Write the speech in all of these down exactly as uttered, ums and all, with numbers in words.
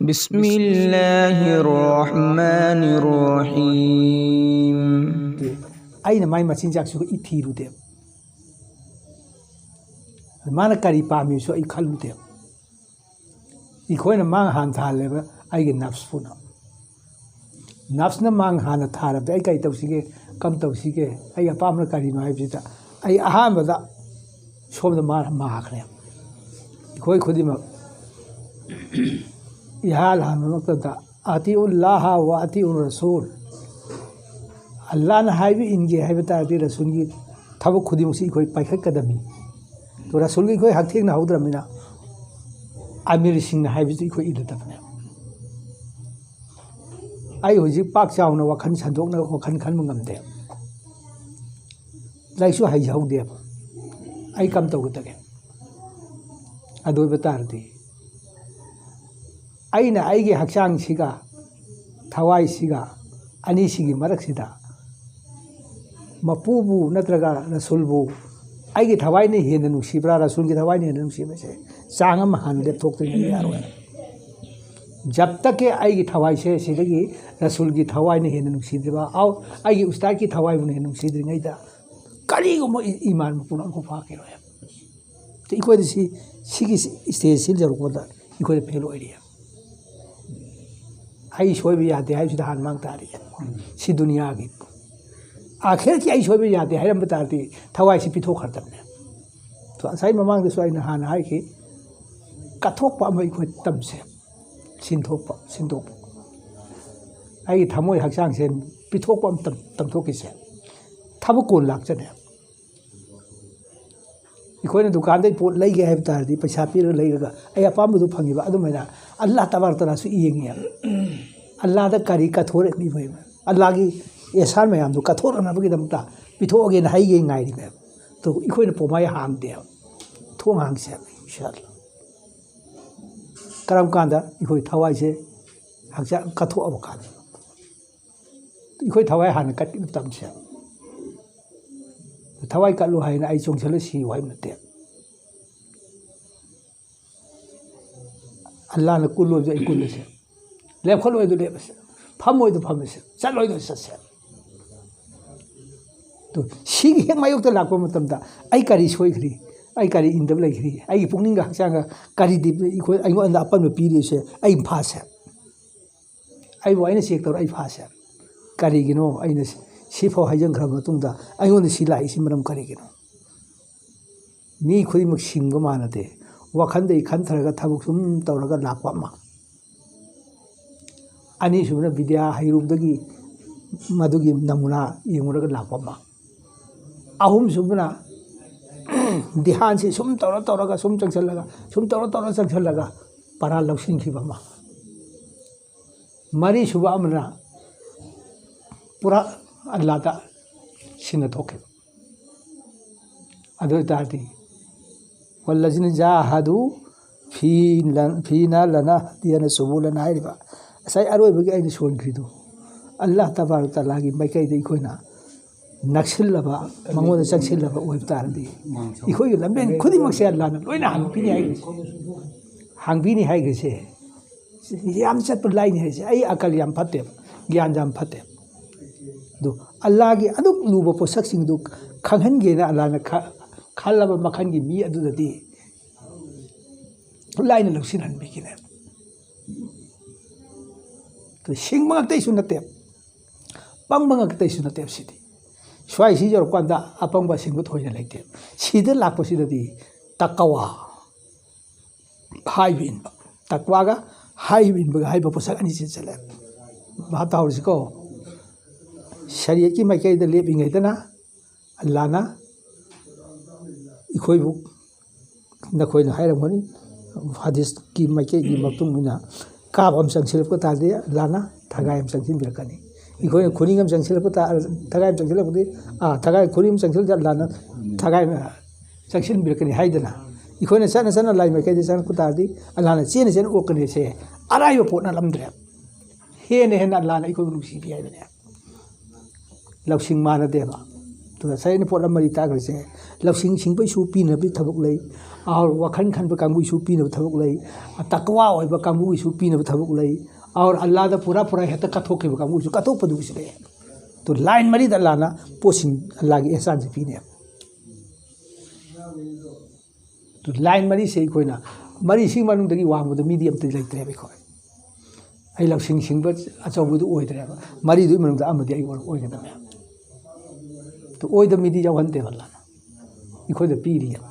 بسم الله الرحمن الرحيم. ꯑꯩꯅ ꯃꯥꯏ ꯃꯆꯤꯟꯖꯥꯛꯁꯨ ꯑꯩ ꯊꯤꯔꯨꯗꯦꯕ꯫ ꯃꯥꯅ ꯀꯔꯤ ꯄꯥꯝꯃꯤꯁꯨ ꯑꯩ ꯈꯜꯂꯨꯗꯦꯕ꯫ ꯑꯩꯈꯣꯏꯅ ꯃꯥꯡ ꯍꯥꯟꯅ ꯊꯥꯍꯜꯂꯦꯕ ꯑꯩꯒꯤ ꯅꯐꯁꯄꯨꯅ꯫ ꯅꯐꯁꯅ ꯃꯥꯡ ꯍꯥꯟꯅ ꯊꯥꯔꯕꯗ ꯑꯩ ꯀꯔꯤ ꯇꯧꯁꯤꯒꯦ, ꯀꯝ ꯇꯧꯁꯤꯒꯦ, ꯑꯩ ꯑꯄꯥꯝꯕꯅ ꯀꯔꯤꯅꯣ ꯍꯥꯏꯕꯁꯤꯗ ꯑꯩ ꯑꯍꯥꯟꯕꯗ ꯁꯣꯝꯗ ꯃꯥꯅ ꯃꯥꯈ꯭ꯔꯦ꯫ ꯑꯩꯈꯣꯏ ꯈꯨꯗꯤꯡꯃꯛ ꯏꯍꯥꯟ ꯍꯥꯟꯕ ꯃꯇꯝꯗ "ꯑꯇꯤꯎꯜꯂꯥꯍ ꯋꯥ ꯑꯇꯤꯎꯔ ꯔꯁꯨꯜ", ꯑꯜꯂꯥꯍꯅ ꯍꯥꯏꯕ ꯏꯟꯒꯦ ꯍꯥꯏꯕ ꯇꯥꯔꯗꯤ ꯔꯁꯨꯜꯒꯤ ꯊꯕꯛ ꯈꯨꯗꯤꯡꯃꯛꯁꯤ ꯑꯩꯈꯣꯏ ꯄꯥꯏꯈꯠꯀꯗꯕꯅꯤ꯫ ꯑꯗꯣ ꯔꯁꯨꯜꯒꯤ ꯑꯩꯈꯣꯏ ꯍꯛꯊꯦꯡꯅꯍꯧꯗ꯭ꯔꯕꯅꯤꯅ ꯑꯃꯤꯔꯁꯤꯡꯅ ꯍꯥꯏꯕꯁꯤ ꯑꯩꯈꯣꯏ ꯏꯜꯂꯗꯕꯅꯦ꯫ ꯑꯩ ꯍꯧꯖꯤꯛ ꯄꯥꯛ ꯆꯥꯎꯅ ꯋꯥꯈꯜ ꯁꯟꯗꯣꯛꯅ ꯋꯥꯈꯜ ꯈꯟꯕ ꯉꯝꯗꯦ꯫ ꯂꯥꯏꯔꯤꯛꯁꯨ ꯍꯩꯍꯧꯗꯦꯕ꯫ ꯑꯩ ꯀꯝ ꯇꯧꯒꯗꯒꯦ? ꯑꯗꯨ ꯑꯣꯏꯕ ꯇꯥꯔꯗꯤ ꯑꯩꯅ ꯑꯩꯒꯤ ꯍꯛꯆꯥꯡꯁꯤꯒ ꯊꯋꯥꯏꯁꯤꯒ ꯑꯅꯤꯁꯤꯒꯤ ꯃꯔꯛꯁꯤꯗ ꯃꯄꯨꯕꯨ ꯅꯠꯇ꯭ꯔꯒ ꯔꯁꯨꯜꯕꯨ ꯑꯩꯒꯤ ꯊꯋꯥꯏꯅ ꯍꯦꯟꯅ ꯅꯨꯡꯁꯤꯕ꯭ꯔꯥ, ꯔꯁꯨꯜꯒꯤ ꯊꯋꯥꯏꯅ ꯍꯦꯟꯅ ꯅꯨꯡꯁꯤꯕ꯭ꯔꯥ ꯍꯥꯏꯁꯦ ꯆꯥꯡ ꯑꯃ ꯍꯥꯟꯅ ꯂꯦꯞꯊꯣꯛꯇ꯭ꯔꯤꯉꯩ ꯌꯥꯔꯣꯏ꯫ ꯖꯕ ꯇꯛꯀꯤ ꯑꯩꯒꯤ ꯊꯋꯥꯏꯁꯦ ꯁꯤꯗꯒꯤ ꯔꯁꯨꯜꯒꯤ ꯊꯋꯥꯏꯅ ꯍꯦꯟꯅ ꯅꯨꯡꯁꯤꯗ꯭ꯔꯤꯕ, ꯑꯥꯎ, ꯑꯩꯒꯤ ꯎꯁꯇꯥꯗꯀꯤ ꯊꯋꯥꯏꯕꯨꯅ ꯍꯦꯟꯅ ꯅꯨꯡꯁꯤꯗ꯭ꯔꯤꯉꯩꯗ ꯀꯔꯤꯒꯨꯝꯕ ꯏ-, ꯏꯃꯥꯟ ꯃꯄꯨꯡ ꯑꯃꯐꯥꯎ ꯐꯥꯈꯤꯔꯣꯏ꯫ ꯑꯩꯈꯣꯏꯗ ꯁꯤ, ꯁꯤꯒꯤ ꯁ꯭ꯇꯦꯖꯁꯤ ꯌꯧꯔꯛꯄꯗ ꯑꯩꯈꯣꯏꯗ ꯐꯦꯜ ꯑꯣꯏꯔꯤ꯫ ꯑꯩ ꯁꯣꯏꯕ ꯌꯥꯗꯦ ꯍꯥꯏꯕꯁꯤꯗ ꯍꯥꯟꯅ ꯃꯥꯡ ꯇꯥꯔꯤ꯫ ꯁꯤ ꯗꯨꯅꯤꯌꯥꯒꯤ꯫ ꯑꯥꯈꯤꯔꯠꯀꯤ ꯑꯩ ꯁꯣꯏꯕ ꯌꯥꯗꯦ ꯍꯥꯏꯔꯝꯕ ꯇꯥꯔꯗꯤ ꯊꯋꯥꯏꯁꯤ ꯄꯤꯊꯣꯛꯈ꯭ꯔꯗꯕꯅꯦ꯫ ꯑꯗꯣ ꯉꯁꯥꯏ ꯃꯃꯥꯡꯗꯁꯨ ꯑꯩꯅ ꯍꯥꯟꯅ ꯍꯥꯏꯈꯤ, ꯀꯠꯊꯣꯛꯄ ꯑꯃ ꯑꯩꯈꯣꯏ ꯇꯝꯁꯦ꯫ ꯁꯤꯟꯊꯣꯛꯄ, ꯁꯤꯟꯗꯣꯛꯄ꯫ ꯑꯩꯒꯤ ꯊꯃꯣꯏ ꯍꯛꯆꯥꯡꯁꯦ ꯄꯤꯊꯣꯛꯄ ꯑꯃ ꯇꯝ-, ꯇꯝꯊꯣꯛꯈꯤꯁꯦ꯫ ꯊꯕꯛ ꯀꯣꯟ ꯂꯥꯛꯆꯅꯦ꯫ ꯑꯩꯈꯣꯏꯅ ꯗꯨꯀꯥꯟꯗꯩ ꯄꯣꯠ ꯂꯩꯒꯦ ꯍꯥꯏꯕ ꯇꯥꯔꯗꯤ ꯄꯩꯁꯥ ꯄꯤꯔꯒ ꯂꯩꯔꯒ ꯑꯩ ꯑꯄꯥꯝꯕꯗꯨ ꯐꯪꯉꯤꯕ꯫ ꯑꯗꯨꯃꯥꯏꯅ ꯑꯜꯂꯥ ꯇꯕꯥꯔꯛ ꯇꯥꯂꯥꯁꯨ ꯌꯦꯡꯉꯦꯕ꯫ ꯑꯜꯂꯥꯗ ꯀꯔꯤ ꯀꯠꯊꯣꯔꯛꯂꯤꯕ? ꯑꯜꯂꯥꯒꯤ ꯑꯦꯁꯥꯟ ꯃꯌꯥꯝꯗꯨ ꯀꯠꯊꯣꯔꯛꯅꯕꯒꯤꯗꯃꯛꯇ ꯄꯤꯊꯣꯛꯑꯒꯦꯅ ꯍꯩꯒꯦ ꯉꯥꯏꯔꯤꯅꯦꯕ꯫ ꯑꯗꯨ ꯑꯩꯈꯣꯏꯅ ꯄꯣꯃꯥꯏ ꯍꯥꯡꯗꯦꯕ꯫ ꯊꯣꯡ ꯍꯥꯡꯁꯦꯕ, ꯏꯟꯁꯥ ꯑꯜꯂꯥ꯫ ꯀꯔꯝ ꯀꯥꯟꯗ? ꯑꯩꯈꯣꯏ ꯊꯋꯥꯏꯁꯦ ꯍꯛꯆꯥꯡ ꯀꯠꯊꯣꯛꯑꯕ ꯀꯥꯟꯗ꯫ ꯑꯩꯈꯣꯏ ꯊꯋꯥꯏ ꯍꯥꯟꯅ ꯀꯠꯈꯤꯕ ꯃꯇꯝꯁꯦ꯫ ꯊꯋꯥꯏ ꯀꯠꯂꯨ ꯍꯥꯏꯅ ꯑꯩ ꯆꯣꯡꯁꯤꯜꯂ ꯁꯤꯌꯨ ꯍꯥꯏꯕ ꯅꯠꯇꯦ꯫ ꯑꯜꯂꯥꯅ ꯀꯨꯜꯂꯣꯏꯗꯣ ꯑꯩ ꯀꯨꯜꯂꯁꯦ, ꯂꯦꯞꯈꯠꯂꯣꯏꯗꯣ ꯂꯦꯞꯄꯁꯦ, ꯐꯝꯃꯣꯏꯗꯣ ꯐꯝꯃꯁꯦ, ꯆꯠꯂꯣꯏꯗꯣ ꯆꯠꯁꯦ꯫ ꯑꯗꯨ ꯁꯤꯒꯤ ꯍꯦꯛ ꯃꯥꯌꯣꯛꯇ ꯂꯥꯛꯄ ꯃꯇꯝꯗ ꯑꯩ ꯀꯔꯤ ꯁꯣꯏꯈ꯭ꯔꯤ? ꯑꯩ ꯀꯔꯤ ꯏꯟꯗꯕ ꯂꯩꯈ꯭ꯔꯤ? ꯑꯩꯒꯤ ꯄꯨꯛꯅꯤꯡꯒ ꯍꯛꯆꯥꯡꯒ ꯀꯔꯤ ꯑꯩꯈꯣꯏ ꯑꯩꯉꯣꯟꯗ ꯑꯄꯟꯕ ꯄꯤꯔꯤꯁꯦ? ꯑꯩ ꯐꯥꯁꯦ, ꯑꯩꯕꯨ ꯑꯩꯅ ꯆꯦꯛ ꯇꯧꯔ ꯑꯩ ꯐꯥꯁꯦ꯫ ꯀꯔꯤꯒꯤꯅꯣ ꯑꯩꯅ ꯁꯤꯐꯥꯎ ꯍꯥꯏꯖꯟꯈ꯭ꯔꯕ ꯃꯇꯨꯡꯗ ꯑꯩꯉꯣꯟꯗ ꯁꯤ ꯂꯥꯛꯏꯁꯤ ꯃꯔꯝ ꯀꯔꯤꯒꯤꯅꯣ? ꯃꯤ ꯈꯨꯗꯤꯡꯃꯛ ꯁꯤꯡꯕ ꯃꯥꯟꯅꯗꯦ꯫ ꯋꯥꯈꯜꯗꯒꯤ ꯈꯟꯊꯔꯒ ꯊꯕꯛ ꯁꯨꯝ ꯇꯧꯔꯒ ꯂꯥꯛꯄ ꯑꯃ, ꯑꯅꯤꯁꯨꯕꯅ ꯕꯤꯗ꯭ꯌꯥ ꯍꯩꯔꯨꯕꯗꯒꯤ ꯃꯗꯨꯒꯤ ꯅꯃꯨꯅꯥ ꯌꯦꯡꯉꯨꯔꯒ ꯂꯥꯛꯄ ꯑꯃ, ꯑꯍꯨꯝꯁꯨꯕꯅ ꯙ꯭ꯌꯥꯟꯁꯤ ꯁꯨꯝ ꯇꯧꯔ ꯇꯧꯔꯒ ꯁꯨꯝ ꯆꯪꯁꯜꯂꯒ ꯁꯨꯝ ꯇꯧꯔ ꯇꯧꯔ ꯆꯪꯁꯜꯂꯒ ꯄꯔꯥ ꯂꯧꯁꯤꯟꯈꯤꯕ ꯑꯃ, ꯃꯔꯤꯁꯨꯕ ꯑꯃꯅ ꯄꯨꯔꯥ ꯑꯜꯂꯥꯗ ꯁꯤꯟꯅ ꯊꯣꯛꯈꯤꯕ꯫ ꯑꯗꯨ ꯑꯣꯏꯇꯥꯔꯗꯤ ꯋꯜꯂꯖꯤꯅ ꯖꯥꯍꯗꯨ ꯐꯤ ꯂꯟ- ꯐꯤꯅ ꯂꯅ ꯍꯗꯤꯌꯅ ꯁꯨꯕꯨꯂꯅ ꯍꯥꯏꯔꯤꯕ ꯉꯁꯥꯏ ꯑꯔꯣꯏꯕꯒꯤ ꯑꯩꯅ ꯁꯣꯟꯈ꯭ꯔꯤꯗꯣ, ꯑꯜꯂꯥ ꯇꯕꯥꯔꯛ ꯇꯥꯂꯥꯒꯤ ꯃꯥꯏꯀꯩꯗ ꯑꯩꯈꯣꯏꯅ ꯅꯛꯁꯤꯜꯂꯕ, ꯃꯉꯣꯟꯗ ꯆꯪꯁꯤꯜꯂꯕ ꯑꯣꯏꯕ ꯇꯥꯔꯗꯤ ꯑꯩꯈꯣꯏꯒꯤ ꯂꯝꯕꯦꯟ ꯈꯨꯗꯤꯡꯃꯛꯁꯦ ꯑꯜꯂꯥꯅ ꯂꯣꯏꯅ ꯍꯥꯡꯕꯤꯅꯤ ꯍꯥꯏꯈ꯭ꯔꯤꯁꯦ꯫ ꯍꯥꯡꯕꯤꯅꯤ ꯍꯥꯏꯈ꯭ꯔꯤꯁꯦ꯫ ꯌꯥꯝ ꯆꯠꯄ ꯂꯥꯏꯅꯤ ꯍꯥꯏꯁꯦ꯫ ꯑꯩ ꯑꯀꯜ ꯌꯥꯝ ꯐꯠꯇꯦꯕ, ꯒ꯭ꯌꯥꯟ ꯌꯥꯝ ꯐꯠꯇꯦꯕ꯫ ꯑꯗꯨ ꯑꯜꯂꯥꯒꯤ ꯑꯗꯨꯛ ꯂꯨꯕ ꯄꯣꯠꯁꯛꯁꯤꯡꯗꯨ ꯈꯪꯍꯟꯒꯦꯅ ꯑꯜꯂꯥꯅ ꯈ- ꯈꯜꯂꯕ ꯃꯈꯜꯒꯤ ꯃꯤ ꯑꯗꯨꯗꯗꯤ ꯂꯥꯏꯅ ꯂꯧꯁꯤꯟꯍꯟꯕꯤꯒꯅꯦꯕ꯫ ꯑꯗꯨ ꯁꯤꯡꯕ ꯉꯥꯛꯇꯩꯁꯨ ꯅꯠꯇꯦꯕ, ꯄꯪꯕ ꯉꯥꯛꯇꯩꯁꯨ ꯅꯠꯇꯦꯕ꯫ ꯁꯤꯗꯤ ꯁ꯭ꯋꯥꯏꯁꯤ ꯌꯧꯔꯛꯄ ꯀꯥꯟꯗ ꯑꯄꯪꯕ ꯑꯁꯤꯡꯕ ꯊꯣꯏꯅ ꯂꯩꯇꯦꯕ꯫ ꯁꯤꯗ ꯂꯥꯛꯄꯁꯤꯗꯗꯤ ꯇꯀꯋꯥ ꯍꯥꯏꯕ ꯏꯟꯕ, ꯇꯛꯋꯥꯒ ꯍꯥꯏꯕ ꯏꯟꯕꯒ ꯍꯥꯏꯕ ꯄꯣꯠꯁꯛ ꯑꯅꯤꯁꯤ ꯆꯠꯂꯦ꯫ ꯚꯥꯞ ꯇꯥꯍꯧꯔꯁꯤꯀꯣ꯫ ꯁꯔꯤꯌꯠꯀꯤ ꯃꯥꯏꯀꯩꯗ ꯂꯦꯞꯄꯤꯉꯩꯗꯅ ꯑꯜꯂꯥꯅ ꯑꯩꯈꯣꯏꯕꯨ, ꯅꯈꯣꯏꯅ ꯍꯥꯏꯔꯝꯒꯅꯤ, ꯍꯗꯤꯁꯀꯤ ꯃꯥꯏꯀꯩꯒꯤ ꯃꯇꯨꯡ ꯏꯟꯅ ꯀꯥꯞ ꯑꯃ ꯆꯪꯁꯤꯜꯂꯛꯄ ꯇꯥꯔꯗꯤ ꯑꯜꯂꯥꯅ ꯊꯒꯥꯏ ꯑꯃ ꯆꯪꯁꯤꯟꯕꯤꯔꯛꯀꯅꯤ꯫ ꯑꯩꯈꯣꯏꯅ ꯈꯨꯅꯤꯡ ꯑꯃ ꯆꯪꯁꯤꯜꯂꯛꯄ ꯇꯥ- ꯊꯒꯥꯏ ꯑꯃ ꯆꯪꯁꯤꯜꯂꯛꯄꯗꯤ, ꯑꯥ, ꯊꯒꯥꯏ ꯈꯨꯅꯤꯡ ꯑꯃ ꯆꯪꯁꯤꯜꯂꯛꯄꯗꯤ ꯑꯜꯂꯥꯅ ꯊꯒꯥꯏ ꯑꯃ ꯆꯪꯁꯤꯟꯕꯤꯔꯛꯀꯅꯤ ꯍꯥꯏꯗꯅ, ꯑꯩꯈꯣꯏꯅ ꯆꯠꯅ ꯆꯠꯅ ꯂꯥꯏ ꯃꯥꯏꯀꯩꯗ ꯆꯪꯉꯛꯄ ꯇꯥꯔꯗꯤ ꯑꯜꯂꯥꯅ ꯆꯦꯟꯅ ꯆꯦꯟꯅ ꯑꯣꯛꯀꯅꯤꯁꯦ ꯑꯔꯥꯏꯕ ꯄꯣꯠ ꯅꯠꯂꯝꯗ꯭ꯔꯦ꯫ ꯍꯦꯟꯅ ꯍꯦꯟꯅ ꯑꯜꯂꯥꯅ ꯑꯩꯈꯣꯏꯕꯨ ꯅꯨꯡꯁꯤꯕꯤ ꯍꯥꯏꯕꯅꯦ꯫ ꯂꯧꯁꯤꯡ ꯃꯥꯟꯅꯗꯦꯕ꯫ ꯑꯗꯨꯒ ꯉꯁꯥꯏ ꯑꯩꯅ ꯄꯣꯠ ꯑꯃ ꯃꯔꯤ ꯇꯥꯛꯈ꯭ꯔꯤꯁꯦ, ꯂꯧꯁꯤꯡ ꯁꯤꯡꯕꯒꯤꯁꯨ ꯄꯤꯅꯕꯒꯤ ꯊꯕꯛ ꯂꯩ, ꯑꯣꯔ ꯋꯥꯈꯜ ꯈꯟꯕ ꯀꯥꯡꯕꯨꯒꯤꯁꯨ ꯄꯤꯅꯕ ꯊꯕꯛ ꯂꯩ, ꯇꯛꯋꯥ ꯑꯣꯏꯕ ꯀꯥꯡꯕꯨꯒꯤꯁꯨ ꯄꯤꯅꯕ ꯊꯕꯛ ꯂꯩ, ꯑꯣꯔ ꯑꯜꯂꯥꯗ ꯄꯨꯔꯥ ꯄꯨꯔꯥ ꯍꯦꯛꯇ ꯀꯠꯊꯣꯛꯈꯤꯕ ꯀꯥꯡꯕꯨꯒꯤꯁꯨ ꯀꯠꯊꯣꯛꯄꯗꯨꯒꯤꯁꯨ ꯂꯩ꯫ ꯑꯗꯨ ꯂꯥꯏꯟ ꯃꯔꯤꯗ ꯑꯜꯂꯥꯅ ꯄꯣꯠꯁꯤꯡ, ꯑꯜꯂꯥꯒꯤ ꯑꯦꯍꯁꯥꯟꯁꯦ ꯄꯤꯅꯦꯕ꯫ ꯑꯗꯨ ꯂꯥꯏꯟ ꯃꯔꯤꯁꯦ ꯑꯩꯈꯣꯏꯅ, ꯃꯔꯤꯁꯤꯒꯤ ꯃꯅꯨꯡꯗꯒꯤ ꯋꯥꯡꯕꯗ ꯃꯤꯗꯤ ꯑꯝꯇ ꯂꯩꯇ꯭ꯔꯦꯕ ꯑꯩꯈꯣꯏ꯫ ꯑꯩ ꯂꯧꯁꯤꯡ ꯁꯤꯡꯕ ꯑꯆꯧꯕꯗꯨ ꯑꯣꯏꯗ꯭ꯔꯦꯕ꯫ ꯃꯔꯤꯗꯨꯒꯤ ꯃꯅꯨꯡꯗ ꯑꯃꯗꯤ ꯑꯩ ꯑꯣꯏ-, ꯑꯣꯏꯒꯗꯕꯅꯦ꯫ ꯑꯗꯨ ꯑꯣꯏꯗꯕ ꯃꯤꯗꯤ ꯌꯥꯎꯍꯟꯗꯦꯕ ꯑꯜꯂꯥꯅ꯫ ꯑꯩꯈꯣꯏꯗ ꯄꯤꯔꯤꯑꯕ꯫